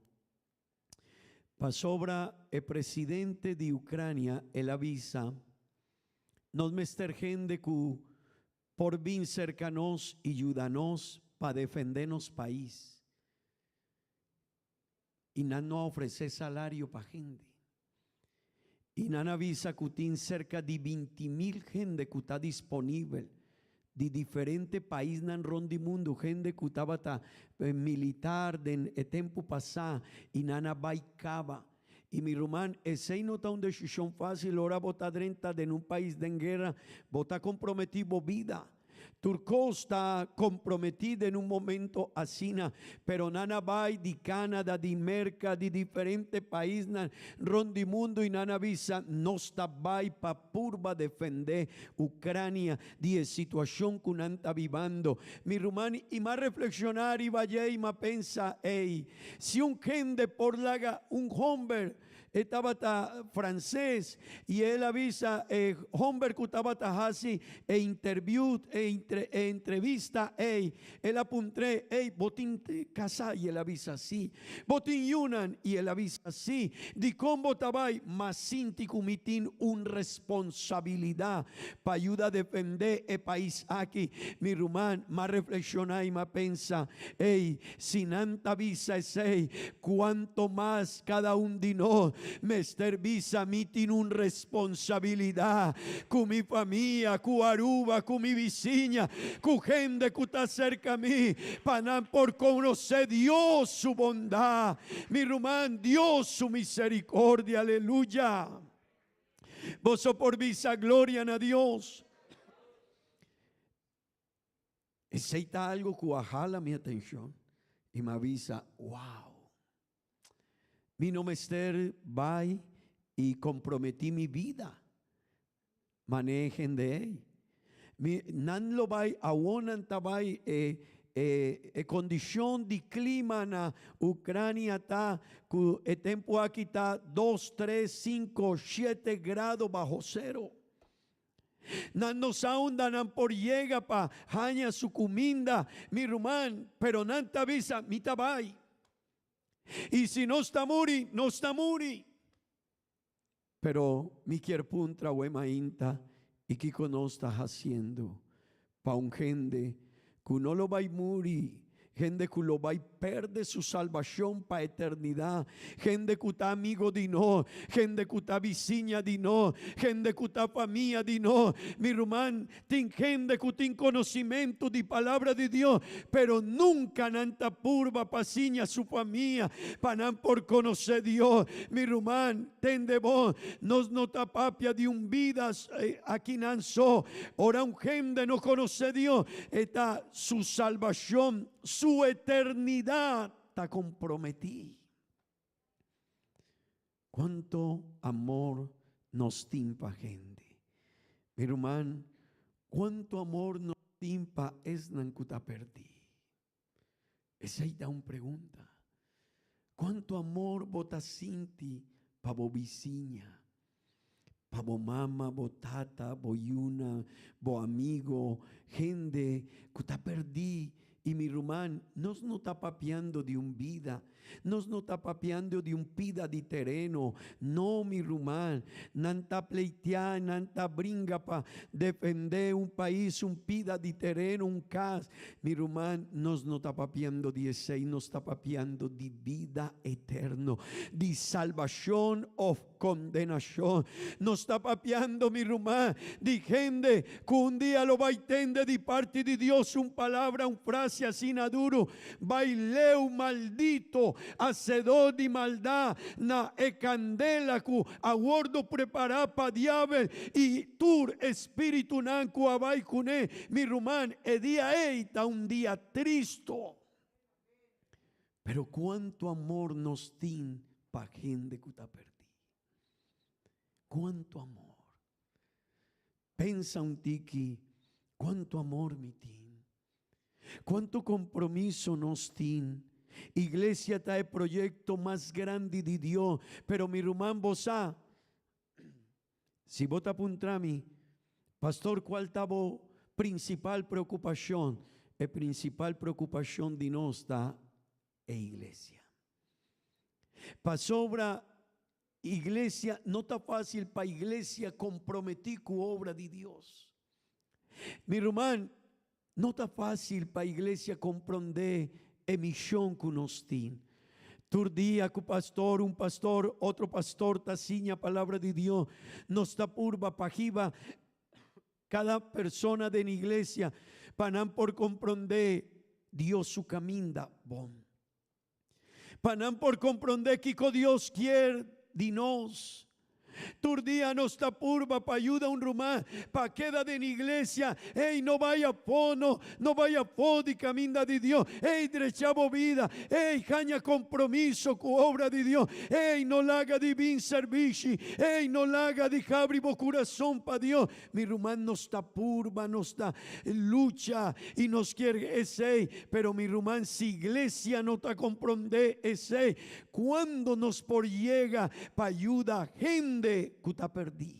Pasobra e presidente di Ucrania el a bisa, Nos mester hende cu por bin cerca nos y yuda nos pa defende nos pais. Y nan no a ofrece salario pa hende. Y nan a bisa cu tin cerca di 20.000 hende cu ta disponibel di diferente paisnan rond di mundu, hende ku tabata militar den e tempu pasá i nan a bai kaba. I mi ruman, esei no ta un desishon fásil ora bo ta drenta den un pais den guera, bo ta komprometí bo bida. Tur kos ta komprometí den un momento asina, pero nan a bai di Canada, di Merka, di diferente paisnan rond di mundu i nan a bisa, Nos ta bai pa purba defendé Ucrania di e situacion cu nan ta bibando. Mi ruman, i m'a reflexiona riba dje i m'a pensa, Ey, si un hende por laga un homber E tabata frances y el a bisa e homber cu tabata haci e interview, e entrevista ey, el a puntr'é, Ey, bo tin casa? Y el a bisa, Si. Bo tin yunan? Y el a bisa, Si. Dicon bo ta bay? M'a sinti cu mi tin un responsabilidad pa yuda defende e pais aki. Mi ruman, m'a reflexiona y m'a pensa, Ey, Si nan ta bisa esei, kuanto mas kada un di nos mester bisa, Mi tin un responsabilidat ku mi famia, ku Aruba, ku mi bisiña, ku hende ku ta serka mi, pa nan por konosé Dios su bondat, mi ruman, Dios su misericordia. Aleluya! Boso por bisa gloria na Dios. Esei ta algo ku a hala mi atenshon i mi a bisa, Wow! Mi no mester bai i komprometí mi bida manera e hende ei. Mi, nan lo bai, awor nan ta bai e, e, e kondishon di klima na Ukrania ta ku e tempu aki ta dos, tres, sinku, shete grado baho sero. Nan no sa unda nan por yega pa haña su kuminda, mi ruman, pero nan ta bisa, Mi ta bai. I si nos ta muri, nos ta muri. Pero mi kier puntra awe mainta, i kiko nos ta hasiendo pa un hende ku no lo bai muri, hende ku lo bai perde su salbashon pa eternidat, hende ku ta amigo di nos, hende ku ta bisiña di nos, hende ku ta famia di nos. Mi ruman, tin hende ku tin konosimentu di Palabra di Dios, pero nunka nan ta purba pa siña su famia pa nan por konosé Dios. Mi ruman, tende bon, nos no ta papia di un bida akinan so. Ora un hende no konosé Dios, e ta su salbashon, su eternidat ta komprometí. Kuantu amor nos tin pa hende? Mi ruman, kuantu amor nos tin pa esnan ku ta pèrdí? Esei ta un pregunta. Kuantu amor bo ta sinti pa bo bisiña, pa bo mama, bo tata, bo yuna, bo amigo, hende ku ta pèrdí? I mi ruman, nos no ta papiando di un bida, nos no ta papiando di un pida di tereno. No, mi ruman, nan ta pleitea, nan ta bringa pa defendé un pais, un pida di tereno, un kas. Mi ruman, nos no ta papiando di esei, nos ta papiando di bida eterno, di salbashon òf kondenashon. Nos ta papiando, mi ruman, di hende ku un dia lo bai tende di parti di Dios un palabra, un frase asina duru, Bai leu, maldito, hasedó di maldat, na e kandela ku a wordo prepará pa diabel i tur e spiritunan ku a bai kuné. Mi ruman, e dia ei ta un dia tristo. Pero cuanto amor nos tin pa hende cu ta perdi. Cuanto amor. Pensa un tiki, cuanto amor mi tin. Cuanto compromiso nos tin. Iglesia ta e proyecto mas grandi di Dios, pero mi ruman bo sa, si bo ta puntra mi, Pastor cual ta bo principal preocupacion? E principal preocupacion di nos ta e iglesia. Pasobra iglesia no ta facil pa iglesia comprometi cu obra di Dios. Mi ruman, No ta fácil pa iglesia comprendé e mision cu nos tin. Tur dia cu pastor, un pastor, otro pastor ta siña palabra di Dios, nos ta purba pa hiba cada persona den iglesia pa nan por comprendé Dios su caminda bon. Pa nan por comprendé kico Dios kier di nos. Tur dia nos ta purba pa yuda un ruman pa keda den iglesia. Ey, no bai afó, no, no bai afó di kaminda di Dios. Ey, drecha bo bida. Ey, haña kompromiso ku obra di Dios. Ey, no laga di bin serbishi. Ey, no laga di habri bo kurason pa Dios. Mi ruman, nos ta purba, nos ta lucha i nos kier esey, pero mi ruman, si iglesia no ta komprondé esey, Cuando nos por yega pa yuda hende cu ta perdí?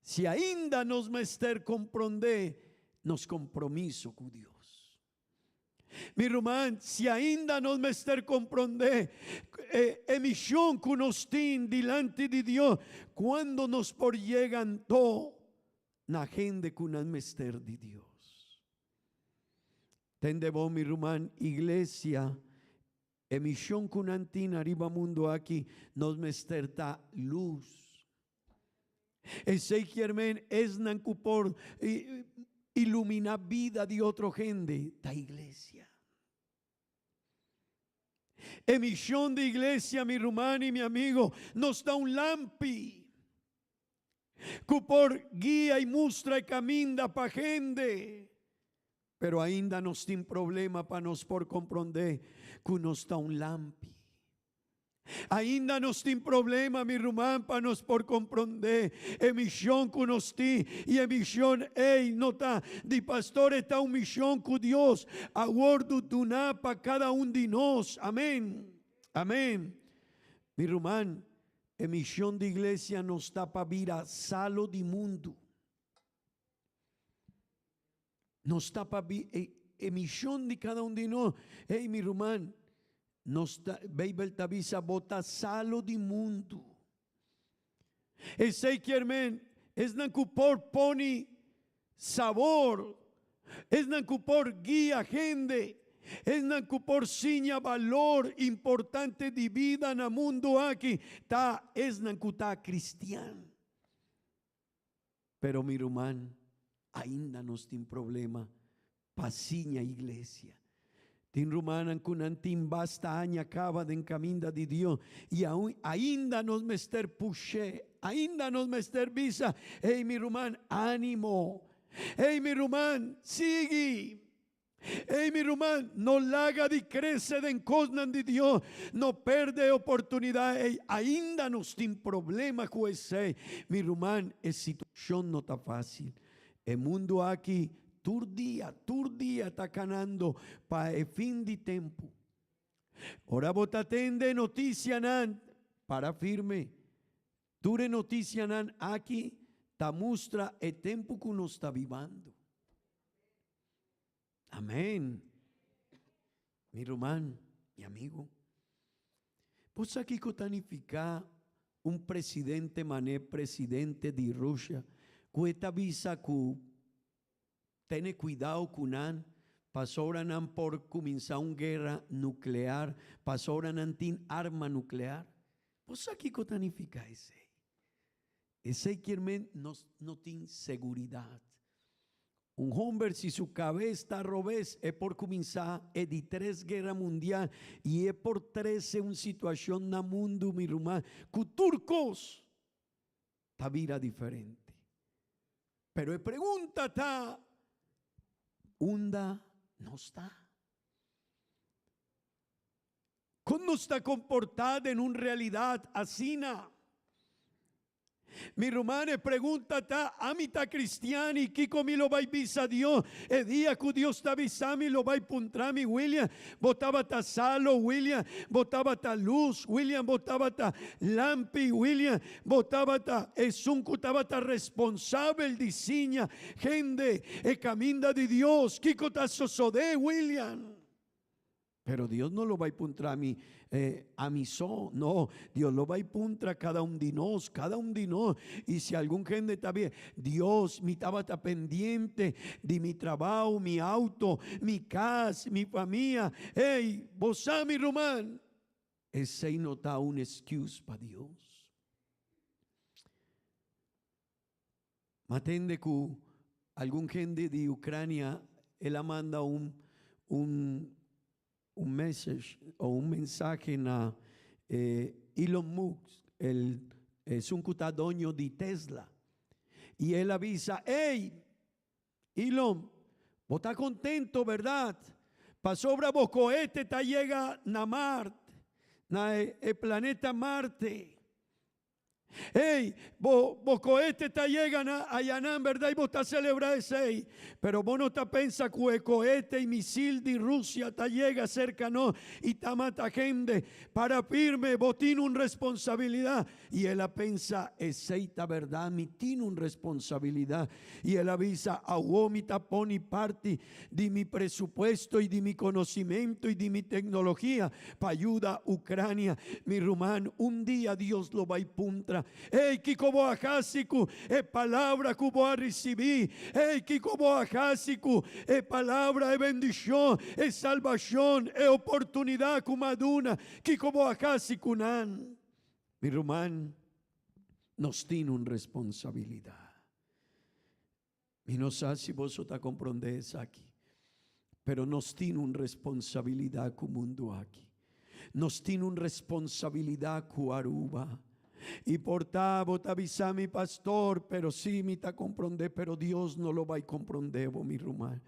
Si ainda nos mester comprendé nos compromiso cu Dios. Mi ruman, si ainda nos mester comprendé e mision cu nos tin dilanti di Dios, cuando nos por yega anto na hende cu nan mester di Dios? Tende bo, mi ruman, iglesia, e mision ku nan tin ariba mundu aki, nos mester ta lus. Esei kier men esnan ku por ilumina bida di otro hende, ta iglesia. E mision di iglesia, mi ruman i mi amigo, nos ta un lampi ku por guia i mustra e kaminda pa hende. Pero ainda nos tin problema pa nos por komprondé ku nos ta un lampi. Ainda nos tin problema, mi ruman, pa nos por komprondé e mishon ku nos tin. I e mishon ei no ta di pastor, e ta un mishon ku Dios a wòrdu duná pa kada un di nos. Amén. Amén. Mi ruman, e mishon di iglesia nos ta pa bira salo di mundu. Nos ta pa bi e, e mishon di kada un di nos. Hey, mi ruman, nos ta, Beibel ta bisa, bo ta salo di mundu. Esei kier men, esnan ku por poni sabor, esnan ku por guia hende, esnan ku por siña balor importante di bida na mundu aki, ta esnan ku ta kristian. Pero mi ruman, ainda nos tin problema pa siña iglesia. Tin rumannan ku nan tin basta aña kaba den kaminda di Dios i aun ainda nos mester push'é, ainda nos mester bisa, Ey mi ruman, ánimo! Ey mi ruman, sigui! Ey mi ruman, no laga di crece den cosnan di Dios, no perde e oportunidad ey, ainda nos tin problema cu esey. Mi ruman, e situacion no ta facil. E mundo aki tur dia, tur dia ta canando pa e fin di tempo. Ora bo ta tende e noticianan, para firme. Tur e noticianan aki ta mustra e tempo cu nos ta bibando. Amén. Mi ruman, mi amigo. Bo sa kiko ta nifiká un presidente mané presidente di Russia ku e ta bisa ku tene kuidao ku nan pasobra nan por kuminsá un guera nuklear, pasobra nan tin arma nuklear? Bo sa kiko ta nifiká esei? Esei kier men nos no tin seguridat. Un homber si su cabes ta robes e por cuminsa e di tres guera mundial y e por trece un situacion na mundo mi ruman cu tur cos ta bira diferente. Pero e pregunta ta unda nos ta? Con nos ta comporta den un realidad asina? Mi ruman, e pregunta ta, Ami ta cristian y kico mi lo bay bisa Dios e dia cu Dios ta bisa mi lo bay puntra mi, William, bo tabata salo, William, bo tabata luz, William, bo tabata lampi, William, bo tabata esun cu tabata responsabel di siña hende e caminda di Dios, kico ta sosode, William? Pero Dios no lo bai puntra mi a mi so, no, Dios lo bai puntra cada un di nos, cada un di nos. Y si algun hende ta bien, Dios, mi tabata pendiente di mi trabao, mi auto, mi cas, mi famia. Hey, bo sa mi ruman, esey no ta un excuse pa Dios. Ma tende ku algun hende di Ucrania el a manda un un un message o un mensahe na Elon Musk. El esun ku ta doño di Tesla. I el a bisa, Ey, Elon, bo ta contento, berdad? Pasobra bo cohete ta yega na Marte, na e planeta Marte. Ey, bo, bo cohete ta yega na ayanan, berdad? Y bo ta celebra esey. Pero bo no ta pensa cu e cohete y misil di Rusia ta yega cerca nos y ta mata hende. Para firme, bo tin un responsabilidad. I el a pensa, Esei ta bèrdat, mi tin un responsabilidat. I el a bisa, Awó mi ta pone parti di mi presupuesto i di mi konosimentu i di mi teknologia pa yuda Ucrania. Mi ruman, un dia Dios lo bai puntra, Ey, kiko bo a hasi ku e palabra ku bo a risibí? Ey, kiko bo a hasi ku e palabra, e bendishon, e salbashon, e oportunidat ku mi a duna? Kiko bo a hasi ku nan? Mi ruman, nos tin un responsabilidat. Mi no sa si boso ta komprondé esaki, pero nos tin un responsabilidat ku mundu aki. Nos tin un responsabilidat ku Aruba. I por ta bo ta bisa mi, Pastor, pero si mi ta komprondé, pero Dios no lo bai komprondé bo, mi ruman.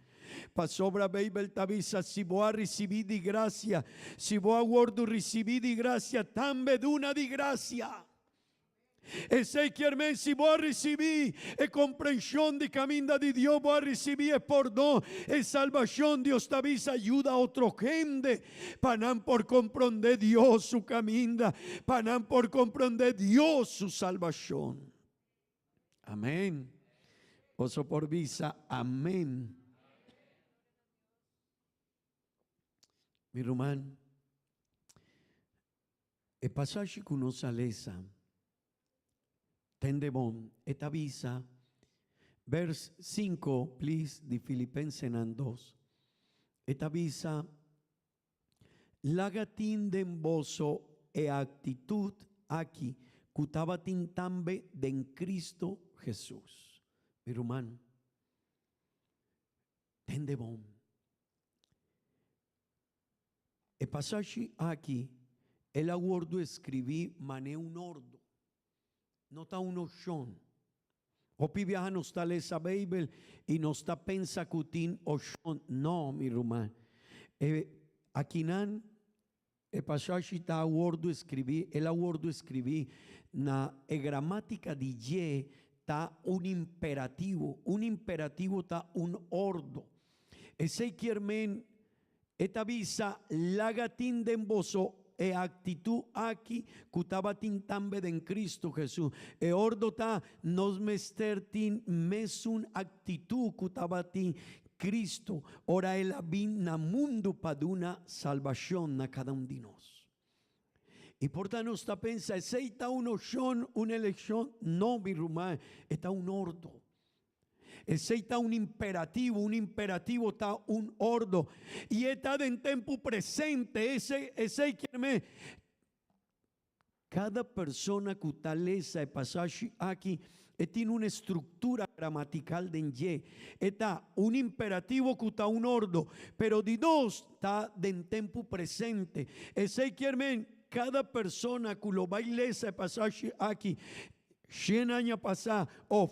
Pasobra Beibel ta bisa, Si bo a risibí di grasia, si bo a wòrdu risibí di grasia, tambe duna di grasia. Esei kier men si bo a risibí e komprenshon di kaminda di Dios, bo a risibí e pordon, e salbashon, Dios ta bisa, yuda otro hende pa nan por komprondé Dios su kaminda, pa nan por komprondé Dios su salbashon. Amén. Boso por bisa amén. Mi ruman, e pasashi ku nos a lesa, tende bon, e ta bisa, vers 5, please, di Filipensenan 2. E ta bisa, Laga tin den boso e aktitut aki ku tabatin tambe den Kristu Hesus. Mi ruman, tende bon. E pasashi aki el a wordu eskribí manera un ordu. No ta un opshon. Hopi biaha nos ta lesa Beibel i nos ta pensa ku tin opshon. No, mi ruman. E akinan e pasashi ta wordu eskribí, el a wordu eskribí na e gramátika di dje ta un imperativo. Un imperativo ta un ordo. Esei kier men E ta bisa, Laga tin den boso e actitud aki cu tabatin tambe den Cristo Jesus. E ordo ta, nos mester tin mesun actitud cu tabatin Cristo ora el a bin na mundu pa duna salbacion na cada un di nos. Y por ta nos ta pensa, esey ta un opcion, un eleccion? No, mi ruman, e ta un ordo. Esei ta un imperativo, un imperativo ta un ordo. I e ta den tempu presente. Ese, esei kier men, kada persona ku ta lesa e pasashi aki, e tin un estruktura gramatikal den dje. E ta un imperativo ku ta un ordo, pero di dos ta den tempu presente. Esei kier men, kada persona ku lo bai lesa e pasashi aki, Shen aña pasá òf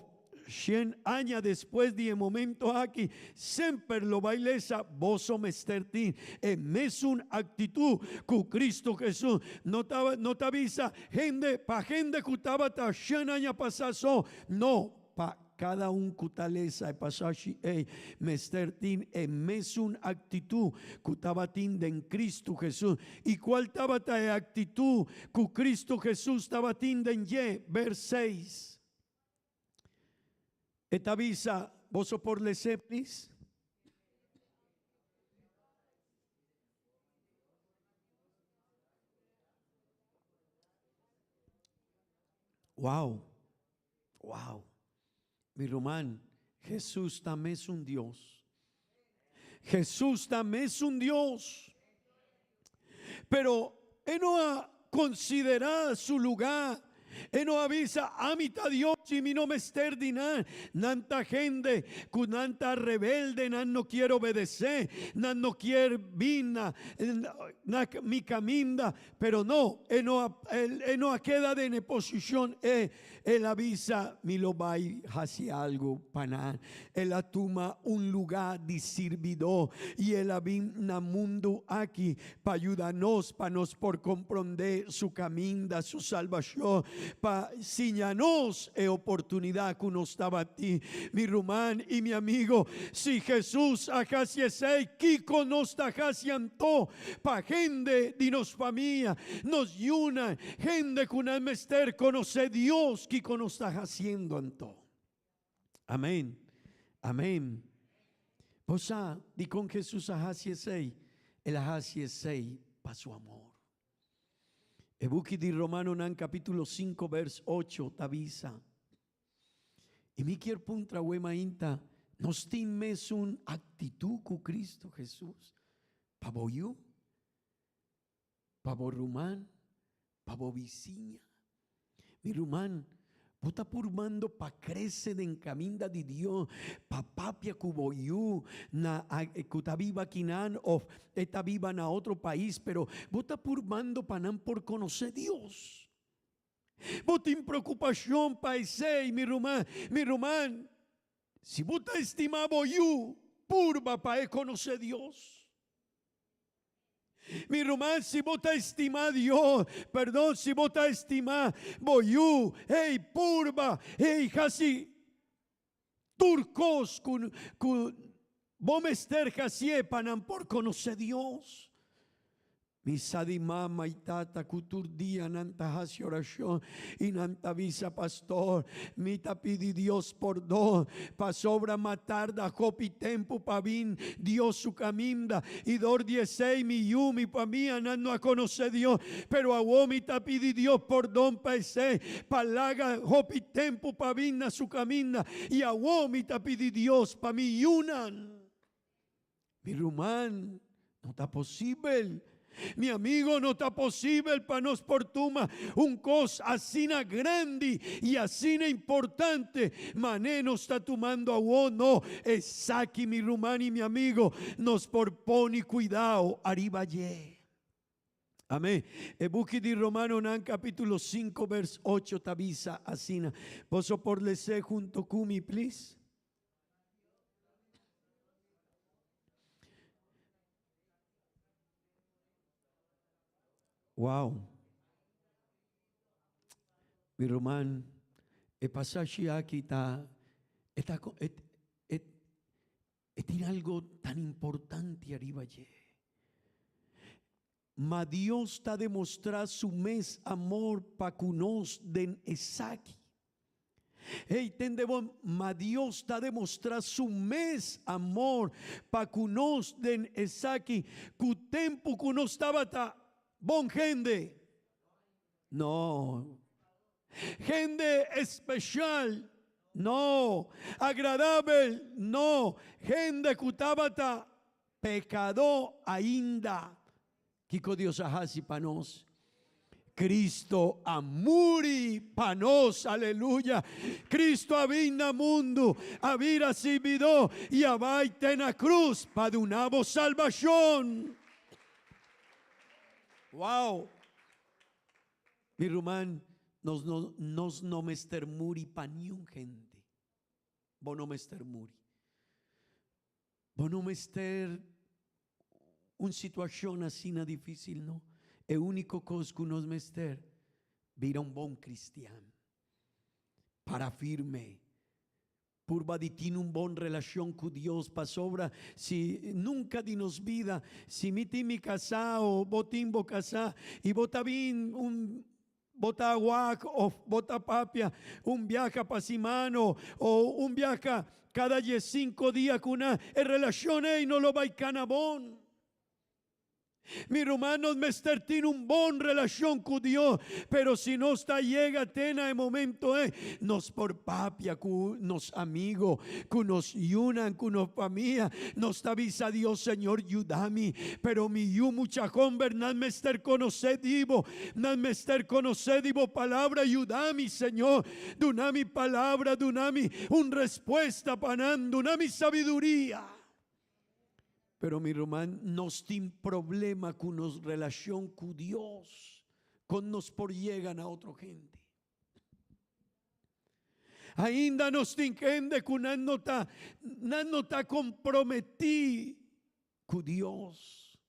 shen aña despues di e momento aki, semper lo bai lesa, Boso mester tin e mesun aktitut ku Kristu Hesus. No ta no ta bisa hende pa hende ku tabata shen aña pasá so, no, pa Kada un ku ta lesa e pasashi ei mester tin e mesun aktitut ku tabatin den Kristu Hesus. I kual tabata e aktitut ku Kristu Hesus tabatin den dje? Bers seis. E ta bisa, Boso por les'é, plis? Wow! Wow! Mi ruman, Hesus ta mesun Dios. Hesus ta mesun Dios. Pero e no a considera su lugar. E no a bisa, Ami ta Dios i mi no mester di nan. Nan ta hende ku nan ta rebelde, nan no kier obedesé, nan no kier bin na na mi kaminda. Pero no, e no a e no a keda den e posishon ei. El a bisa, Mi lo bai hasi algu pa nan. El a tuma un lugá di sirbidó i el a bin na mundu aki pa yuda nos pa nos por komprondé su kaminda, su salbashon, pa siña nos e oportunidat ku nos tabatin. Mi ruman i mi amigo, si Hesus a hasi esei, kiko nos ta hasi anto pa hende di nos famia, nos yunan, hende ku nan mester konosé Dios? Kiko nos ta hasiendo anto? Amén. Amén. Bo sa dikon Hesus a hasi esei? El a hasi esei pa su amor. E buki di Romanonan capítulo 5 vers 8 ta bisa, I mi kier puntra awe mainta, nos tin mesun actitud cu Cristo Jesus pa bo yu, pa bo ruman, pa bo bisiña? Mi ruman, bo ta purbando pa krese den kaminda di Dios, pa papia ku bo yu na ku ta biba akinan òf e ta biba na otro pais, pero bo ta purbando pa nan por konosé Dios. Bo tin preokupashon pa esei, mi ruman? Mi ruman, si bo ta estimá bo yu, purba pa e konosé Dios. Mi ruman, si bo ta estimá Dios, perdon, si bo ta estimá bo yu, hey, purba, hey, hasi tur kos ku ku bo mester hasié pa nan por konosé Dios. Mi sa di mama i tata ku tur dia nan ta hasi orashon i nan ta bisa, Pastor, mi ta pidi Dios pordon pasobra m'a tarda hopi tempu pa bin Dios su kaminda i dor di esei mi yu, mi famianan no a konosé Dios. Pero awor mi ta pidi Dios pordon pa esei, pa laga hopi tempu pa bin na su kaminda i awor mi ta pidi Dios pa mi yunan. Mi ruman, no ta posibel. Mi amigo, no ta posibel pa nos por tuma un kos asina grandi i asina importante mané nos ta tumando awor. No, esaki, mi ruman i mi amigo, nos por pone kuidao ariba dje. Amén. E buki di Romanonan capítulo 5 vers 8 ta bisa asina. Boso por les'é hunto ku mi, please? Wow. Mi ruman, e pasashi aki ta e ta e e e tin algo tan importante ariba dje. Ma Dios ta demostrá su mes amor pa ku nos den esaki. Hey, tende bon, ma Dios ta demostrá su mes amor pa ku nos den esaki, ku tempu ku nos tabata bon hende. No. Hende especial? No. Agradabel? No. Hende ku tabata pekadó ainda. Kiko Dios a hasi pa nos? Cristo a muri pa nos, aleluya. Cristo a bin na mundu, a bira sirbidó i a bai te na krus pa duna bo salbashon. Wow! Mi ruman, nos no, nos no mester muri pa niun hende. Bo no mester muri. Bo no mester un situashon asina difísil, no. E úniko kos ku nos mester, bira un bon kristian. Para firme. Purba di tin un bon relashon ku Dios, pasobra si nunka di nos bida, si mi tin mi kasá o bo tin bo kasá i bo ta bin un bo ta wak òf bo ta papia un biaha pa siman o un biaha kada diesinko dia ku nan, e relashon ei no lo bai kana bon. Mi ruman, nos mester tin un bon relashon ku Dios, pero si nos ta yega te na e momento ei, nos por papia ku nos amigo, ku nos yunan, ku nos famia. Nos ta bisa Dios, Señor, yuda mi, pero mi yu mucha homber nan mester konosé di bo, nan mester konosé di bo palabra. Yuda mi, Señor, duna mi palabra, duna mi un respuesta pa nan, duna mi sabiduria. Pero mi ruman, nos tin problema ku nos relashon ku Dios, kon nos por yega na otro hende? Ainda nos tin hende ku nan no ta, nan no ta komprometí ku Dios.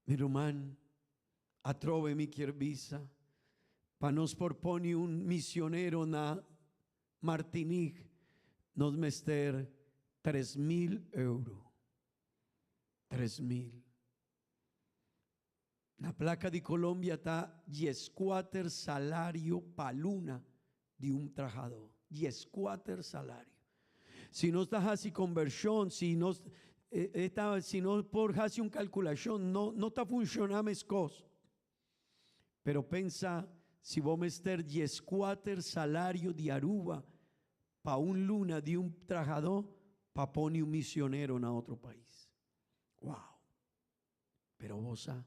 Mi ruman, atrobe mi kier bisa, pa nos por pone un misionero na Martinique, nos mester 3000 euro. 3000. Na plaka di Colombia ta 14 salario pa luna di un trahadó. 14 salario. Si nos ta hasi konvershon, si nos ta, si nos por hasi un kalkulashon, no, no ta funshoná meskos. Pero pensa si bo mester 14 salario di Aruba pa un luna di un trahadó pa pone un misionero na otro pais. Wow! Pero bo sa,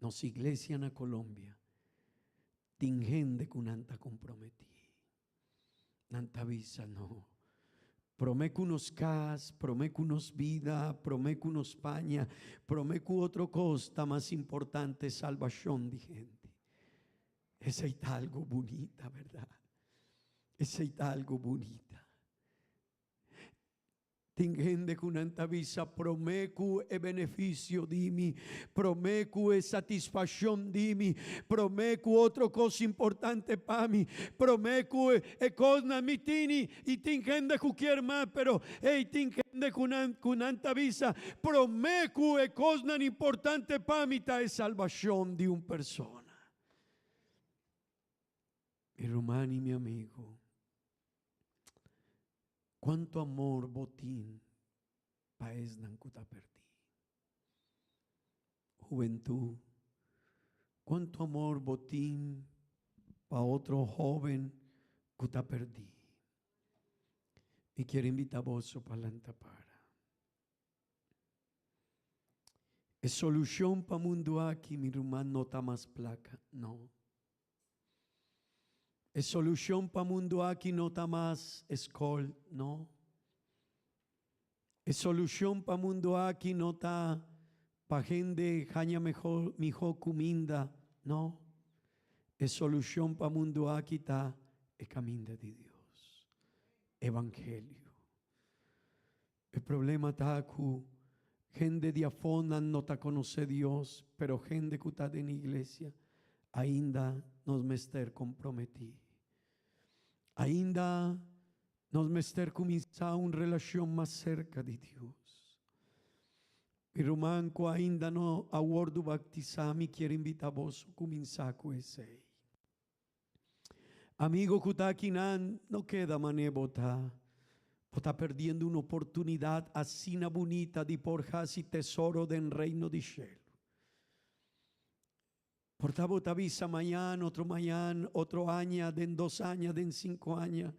nos iglesia na Colombia tin hende ku nan ta komprometí. Nan ta bisa, No. Promé ku nos kas, promé ku nos bida, promé ku nos paña, promé ku otro kos, ta mas importante salbashon di hende. Esei ta algu bunita, bèrdat? Esei ta algu bunita. Tin hende ku nan ta bisa, Promé ku e benefisio di mi, promé ku e satisfakshon di mi, promé ku otro kos importante pa mi, promé ku e kosnan mi tini. I tin hende ku kier mas, pero ei tin hende ku nan ku nan ta bisa, Promé ku e kosnan importante pa mi ta e salbashon di un persona. Mi ruman i mi amigu. Cuanto amor bo tin pa esnan cu ta perdi? Hubentud, cuanto amor bo tin pa otro hoben cu ta perdi? Mi kier invita boso pa lanta para. E solucion pa mundo aki, mi ruman, no ta mas placa, no. E solucion pa mundo aki no ta mas escol, no. E solucion pa mundo aki no ta pa hende haña mehor, miho cuminda, no. E solucion pa mundo aki ta e caminda di Dios, Evangelio. E problema ta cu hende di afó nan no ta conoce Dios, pero hende cu ta den iglesia ainda nos mester comprometi. Ainda nos mester cuminsa un relacion mas cerca di Dios. Mi ruman cu ainda no a wordo baptisa, mi kier invita boso cuminsa cu esey. Amigo ku ta akinan, no keda manera bo ta. Bo ta perdiendo un oportunidat asina bunita di por hasi tesoro den Reino di shelu. Por ta bo ta bisa mañan, otro mañan, otro aña, den dos aña, den sinku aña.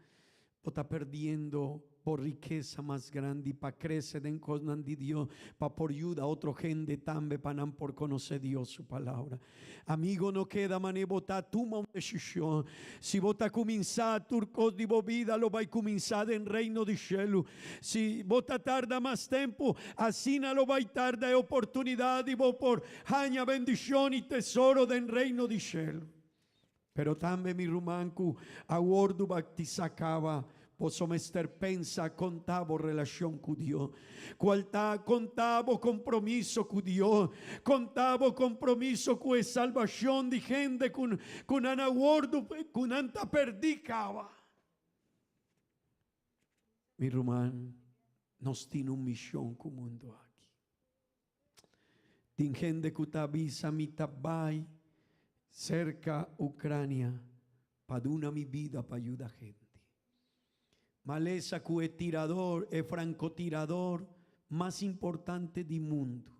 Bo ta perdiendo bo rikesa mas grandi pa krese den kosnan di Dios, pa por yuda otro hende tambe pa nan por konosé Dios su Palabra. Amigo, no keda manera bo ta, tuma un desishon. Si bo ta kuminsá, tur kos di bo bida lo bai kuminsá den Reino di shelu. Si bo ta tarda mas tempu, asina lo bai tarda e oportunidat di bo por haña bendishon i tesoro den Reino di shelu. Pero tambe mi ruman ku a wordu baktisá kaba, boso mester pensa kon ta bo relashon ku Dios. Kual ta kon ta bo kompromiso ku Dios? Kon ta bo kompromiso ku e salbashon di hende ku ku nan a wordu ku nan ta pèrdí kaba? Mi ruman, nos tin un mishon ku mundu aki. Tin hende ku ta bisa mi ta bai serka Ucrania pa duna mi bida pa yuda hende. Malesa ku e tirador, e frankotirador mas importante di mundu.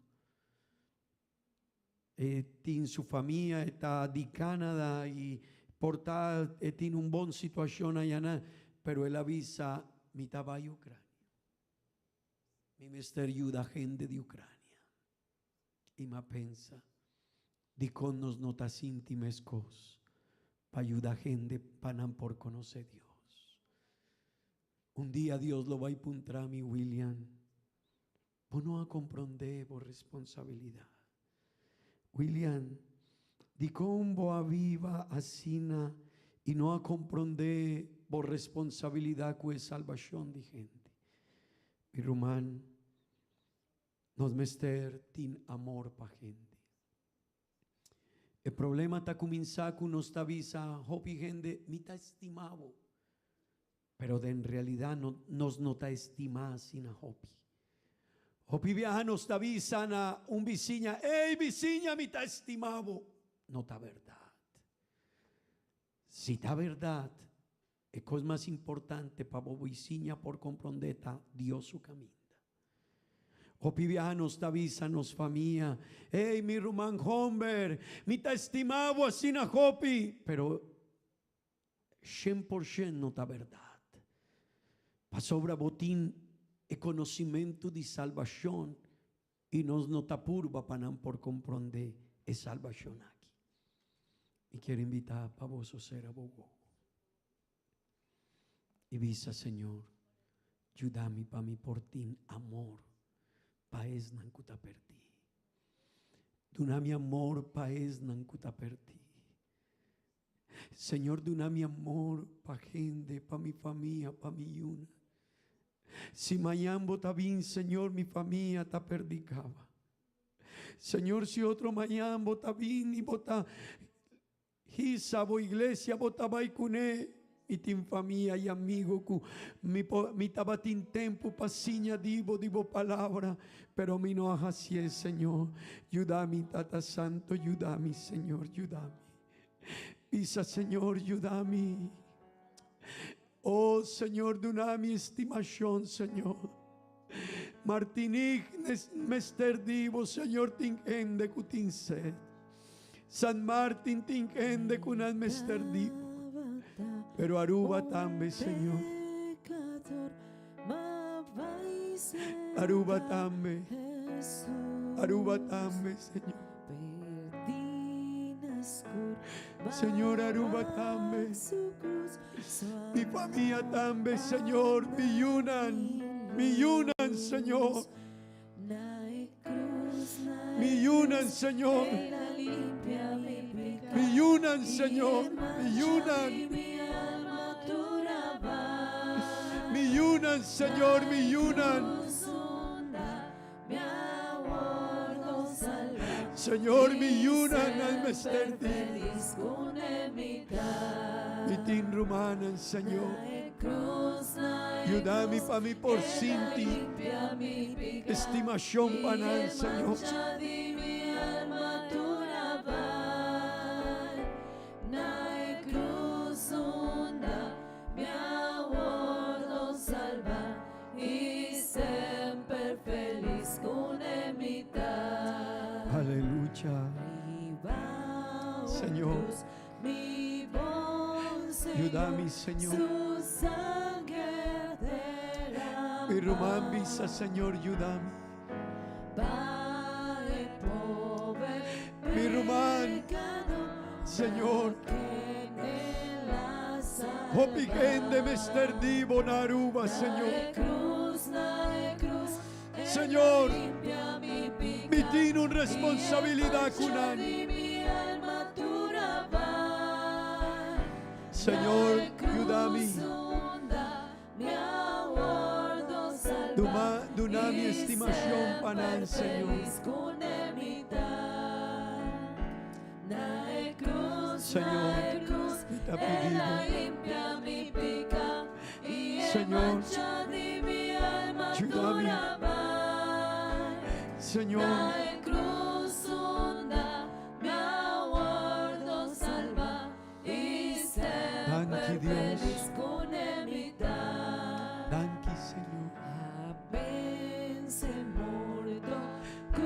E tin su famia, e ta di Canada y por ta e tin un bon situacion ayanan, pero el a bisa, Mi ta bay Ucrania. Mi mester yuda hende di Ucrania. Y m'a pensa, dicon nos no ta sinti mescos pa yuda hende pa nan por conoce Dios? Un dia Dios lo bay puntra mi, William, bo no a comprende bo responsabilidad. William, dicon bo a biba asina y no a comprende bo responsabilidad cu e salbacion di hende? Mi ruman, nos mester tin amor pa hende. E problema ta cuminsa cu nos ta bisa hopi hende, mi ta estima bo. Pero den realidad no, nos no ta estima asina hopi. Hopi biaha nos ta bisa na un bisiña, ey bisiña mi ta estima bo. No ta berdad. Si ta berdad, e cos mas importante pa bo bisiña por compronde ta Dios su caminda. Hopi biaha nos ta bisa nos famia, Ey, mi ruman homber, mi ta estima bo asina hopi. Pero 100% no ta berdad. Pasobra bo tin e conocimento di salbacion y nos no ta purba pa nan por compronde e salbacion aki. Mi kier invita pa boso cera bo wowo y bisa, Señor, yuda mi pa mi por tin amor pa esnan cu ta perdi. Duna mi amor pa esnan cu ta perdi. Señor, duna mi amor pa hende, pa mi famia, pa mi yuna. Si mañan bo ta bin, Señor, mi famia ta perdi caba. Señor, si otro mañan bo ta bin y bo ta hisa bo iglesia, bo ta bay cune, mi tin famia y amigo cu mi por, mi tabatin tempo pa siña di bo, di bo palabra, pero mi no a hacié, Señor. Yuda mi, Tata Santo, yuda mi, Señor, yuda mi. Bisa, Señor, yuda mi. Oh, Señor, duna mi estimacion, Señor. Martinique mester di bo, Señor, tin hende cu tin sed. San Martin tin hende cu nan mester di bo. Pero Aruba tambe, Señor. Aruba tambe. Aruba tambe, Señor. Señor, Aruba tambe. Mi famia tambe, Señor. Mi yunan, mi yunan, Señor. Mi yunan, Señor. Mi yunan, Señor. Mi yunan. Mi yunan, Señor, mi yunan. Señor, mi yunan nan mester di. Mi tin rumannan, Señor. Yuda mi pa mi por sinti estimacion pa nan, Señor. Aleluya. Señor, yuda mi, Señor. Mi ruman bisa, Señor, yuda mi. Mi ruman, Señor, hopi hende mester di bo na Aruba, Señor. Señor, mi tin un responsabilidad cu nan. Señor, yuda mi. Duma, duna mi estimacion pa nan, Señor. Señor, mi ta pidi bo. Señor, yuda mi. Señor, Danki Dios. Danki Señor.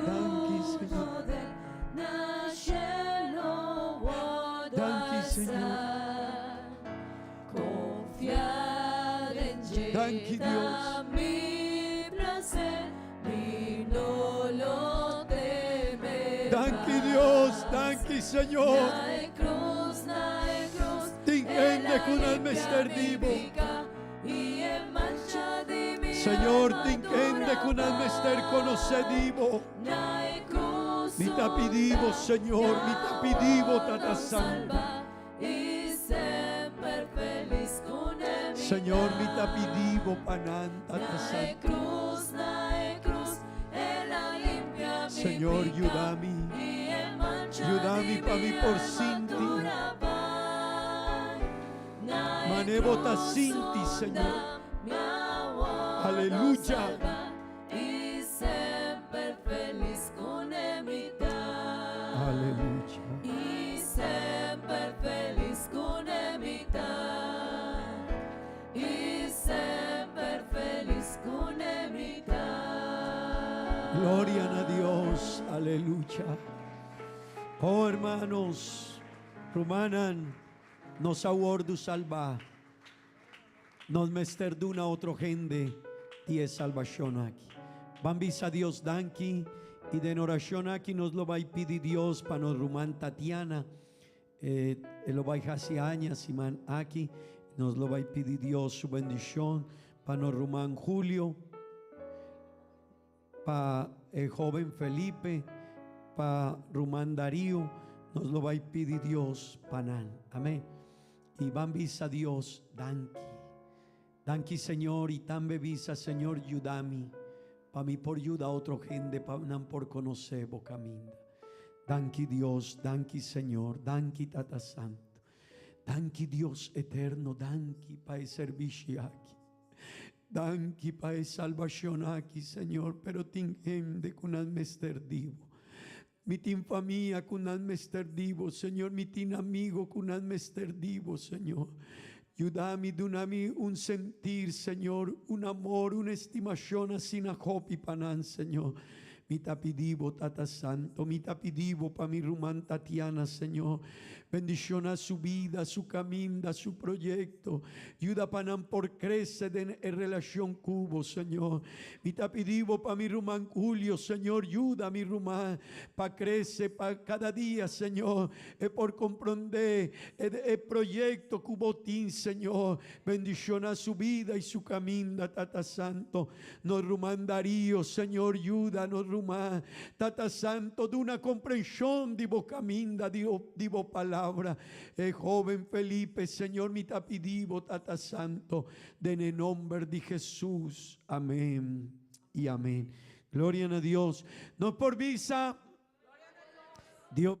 Danki Señor. Señor. Danki Dios. Danki Dios, danki Señor. Tin hende ku nan mester di bo. Señor, tin hende ku nan mester konosé di bo. Mi ta pidi bo, Señor, mi ta pidi bo, Tata Santu. Señor, mi ta pidi bo pa nan, Tata Santu. Señor, yuda mi. Yuda mi pa mi por sinti. Mane bo ta sinti, Señor. Aleluya. Aleluya. Gloria na Dios. Aleluya. Oh hermanos, rumannan, nos a wordu salba. Nos mester duna otro hende di e salbashon aki. Ban bisa Dios danki i den orashon aki nos lo bai pidi Dios pa nos ruman Tatiana. E lo bai hasi aña siman aki. Nos lo bai pidi Dios su bendishon pa nos ruman Julio, pa e hoben Felipe, pa ruman Darío, nos lo bai pidi Dios pa nan. Amén. I ban bisa Dios danki. Danki Señor i tambe bisa Señor yuda mi pa mi por yuda otro hende pa nan por conoce bo caminda. Danki Dios, danki Señor, danki Tata Santo. Danki Dios eterno, danki pa e servicio aki. Danki pa e salbacion aki, Señor, pero tin hende cu nan mester di bo. Mi tin famia cu nan mester di bo, Señor, mi tin amigo cu nan mester di bo, Señor. Yuda mi, duna mi un sentir, Señor, un amor, un estimacion asina hopi pa nan, Señor. Mi ta pidi bo, Tata Santo, mi ta pidi bo pa mi ruman Tatiana, Señor. Bendiciona su bida, su caminda, su proyecto. Yuda pa nan por crece den e relacion cu bo, Señor. Mi ta pidi bo pa mi ruman Julio, Señor, yuda mi ruman pa crece pa cada dia, Señor, e por comprende e e proyecto cu bo tin, Señor. Bendiciona su bida y su caminda, Tata Santo. Nos ruman Darío, Señor, yuda nos ruman. Tata Santo, duna comprension di bo caminda, di di bo palabra. E joven Felipe, Señor, mi ta pidi bo, Tata Santo, den e nomber di Jesus. Amen y amen. Gloria na Dios. Nos por bisa. Dios.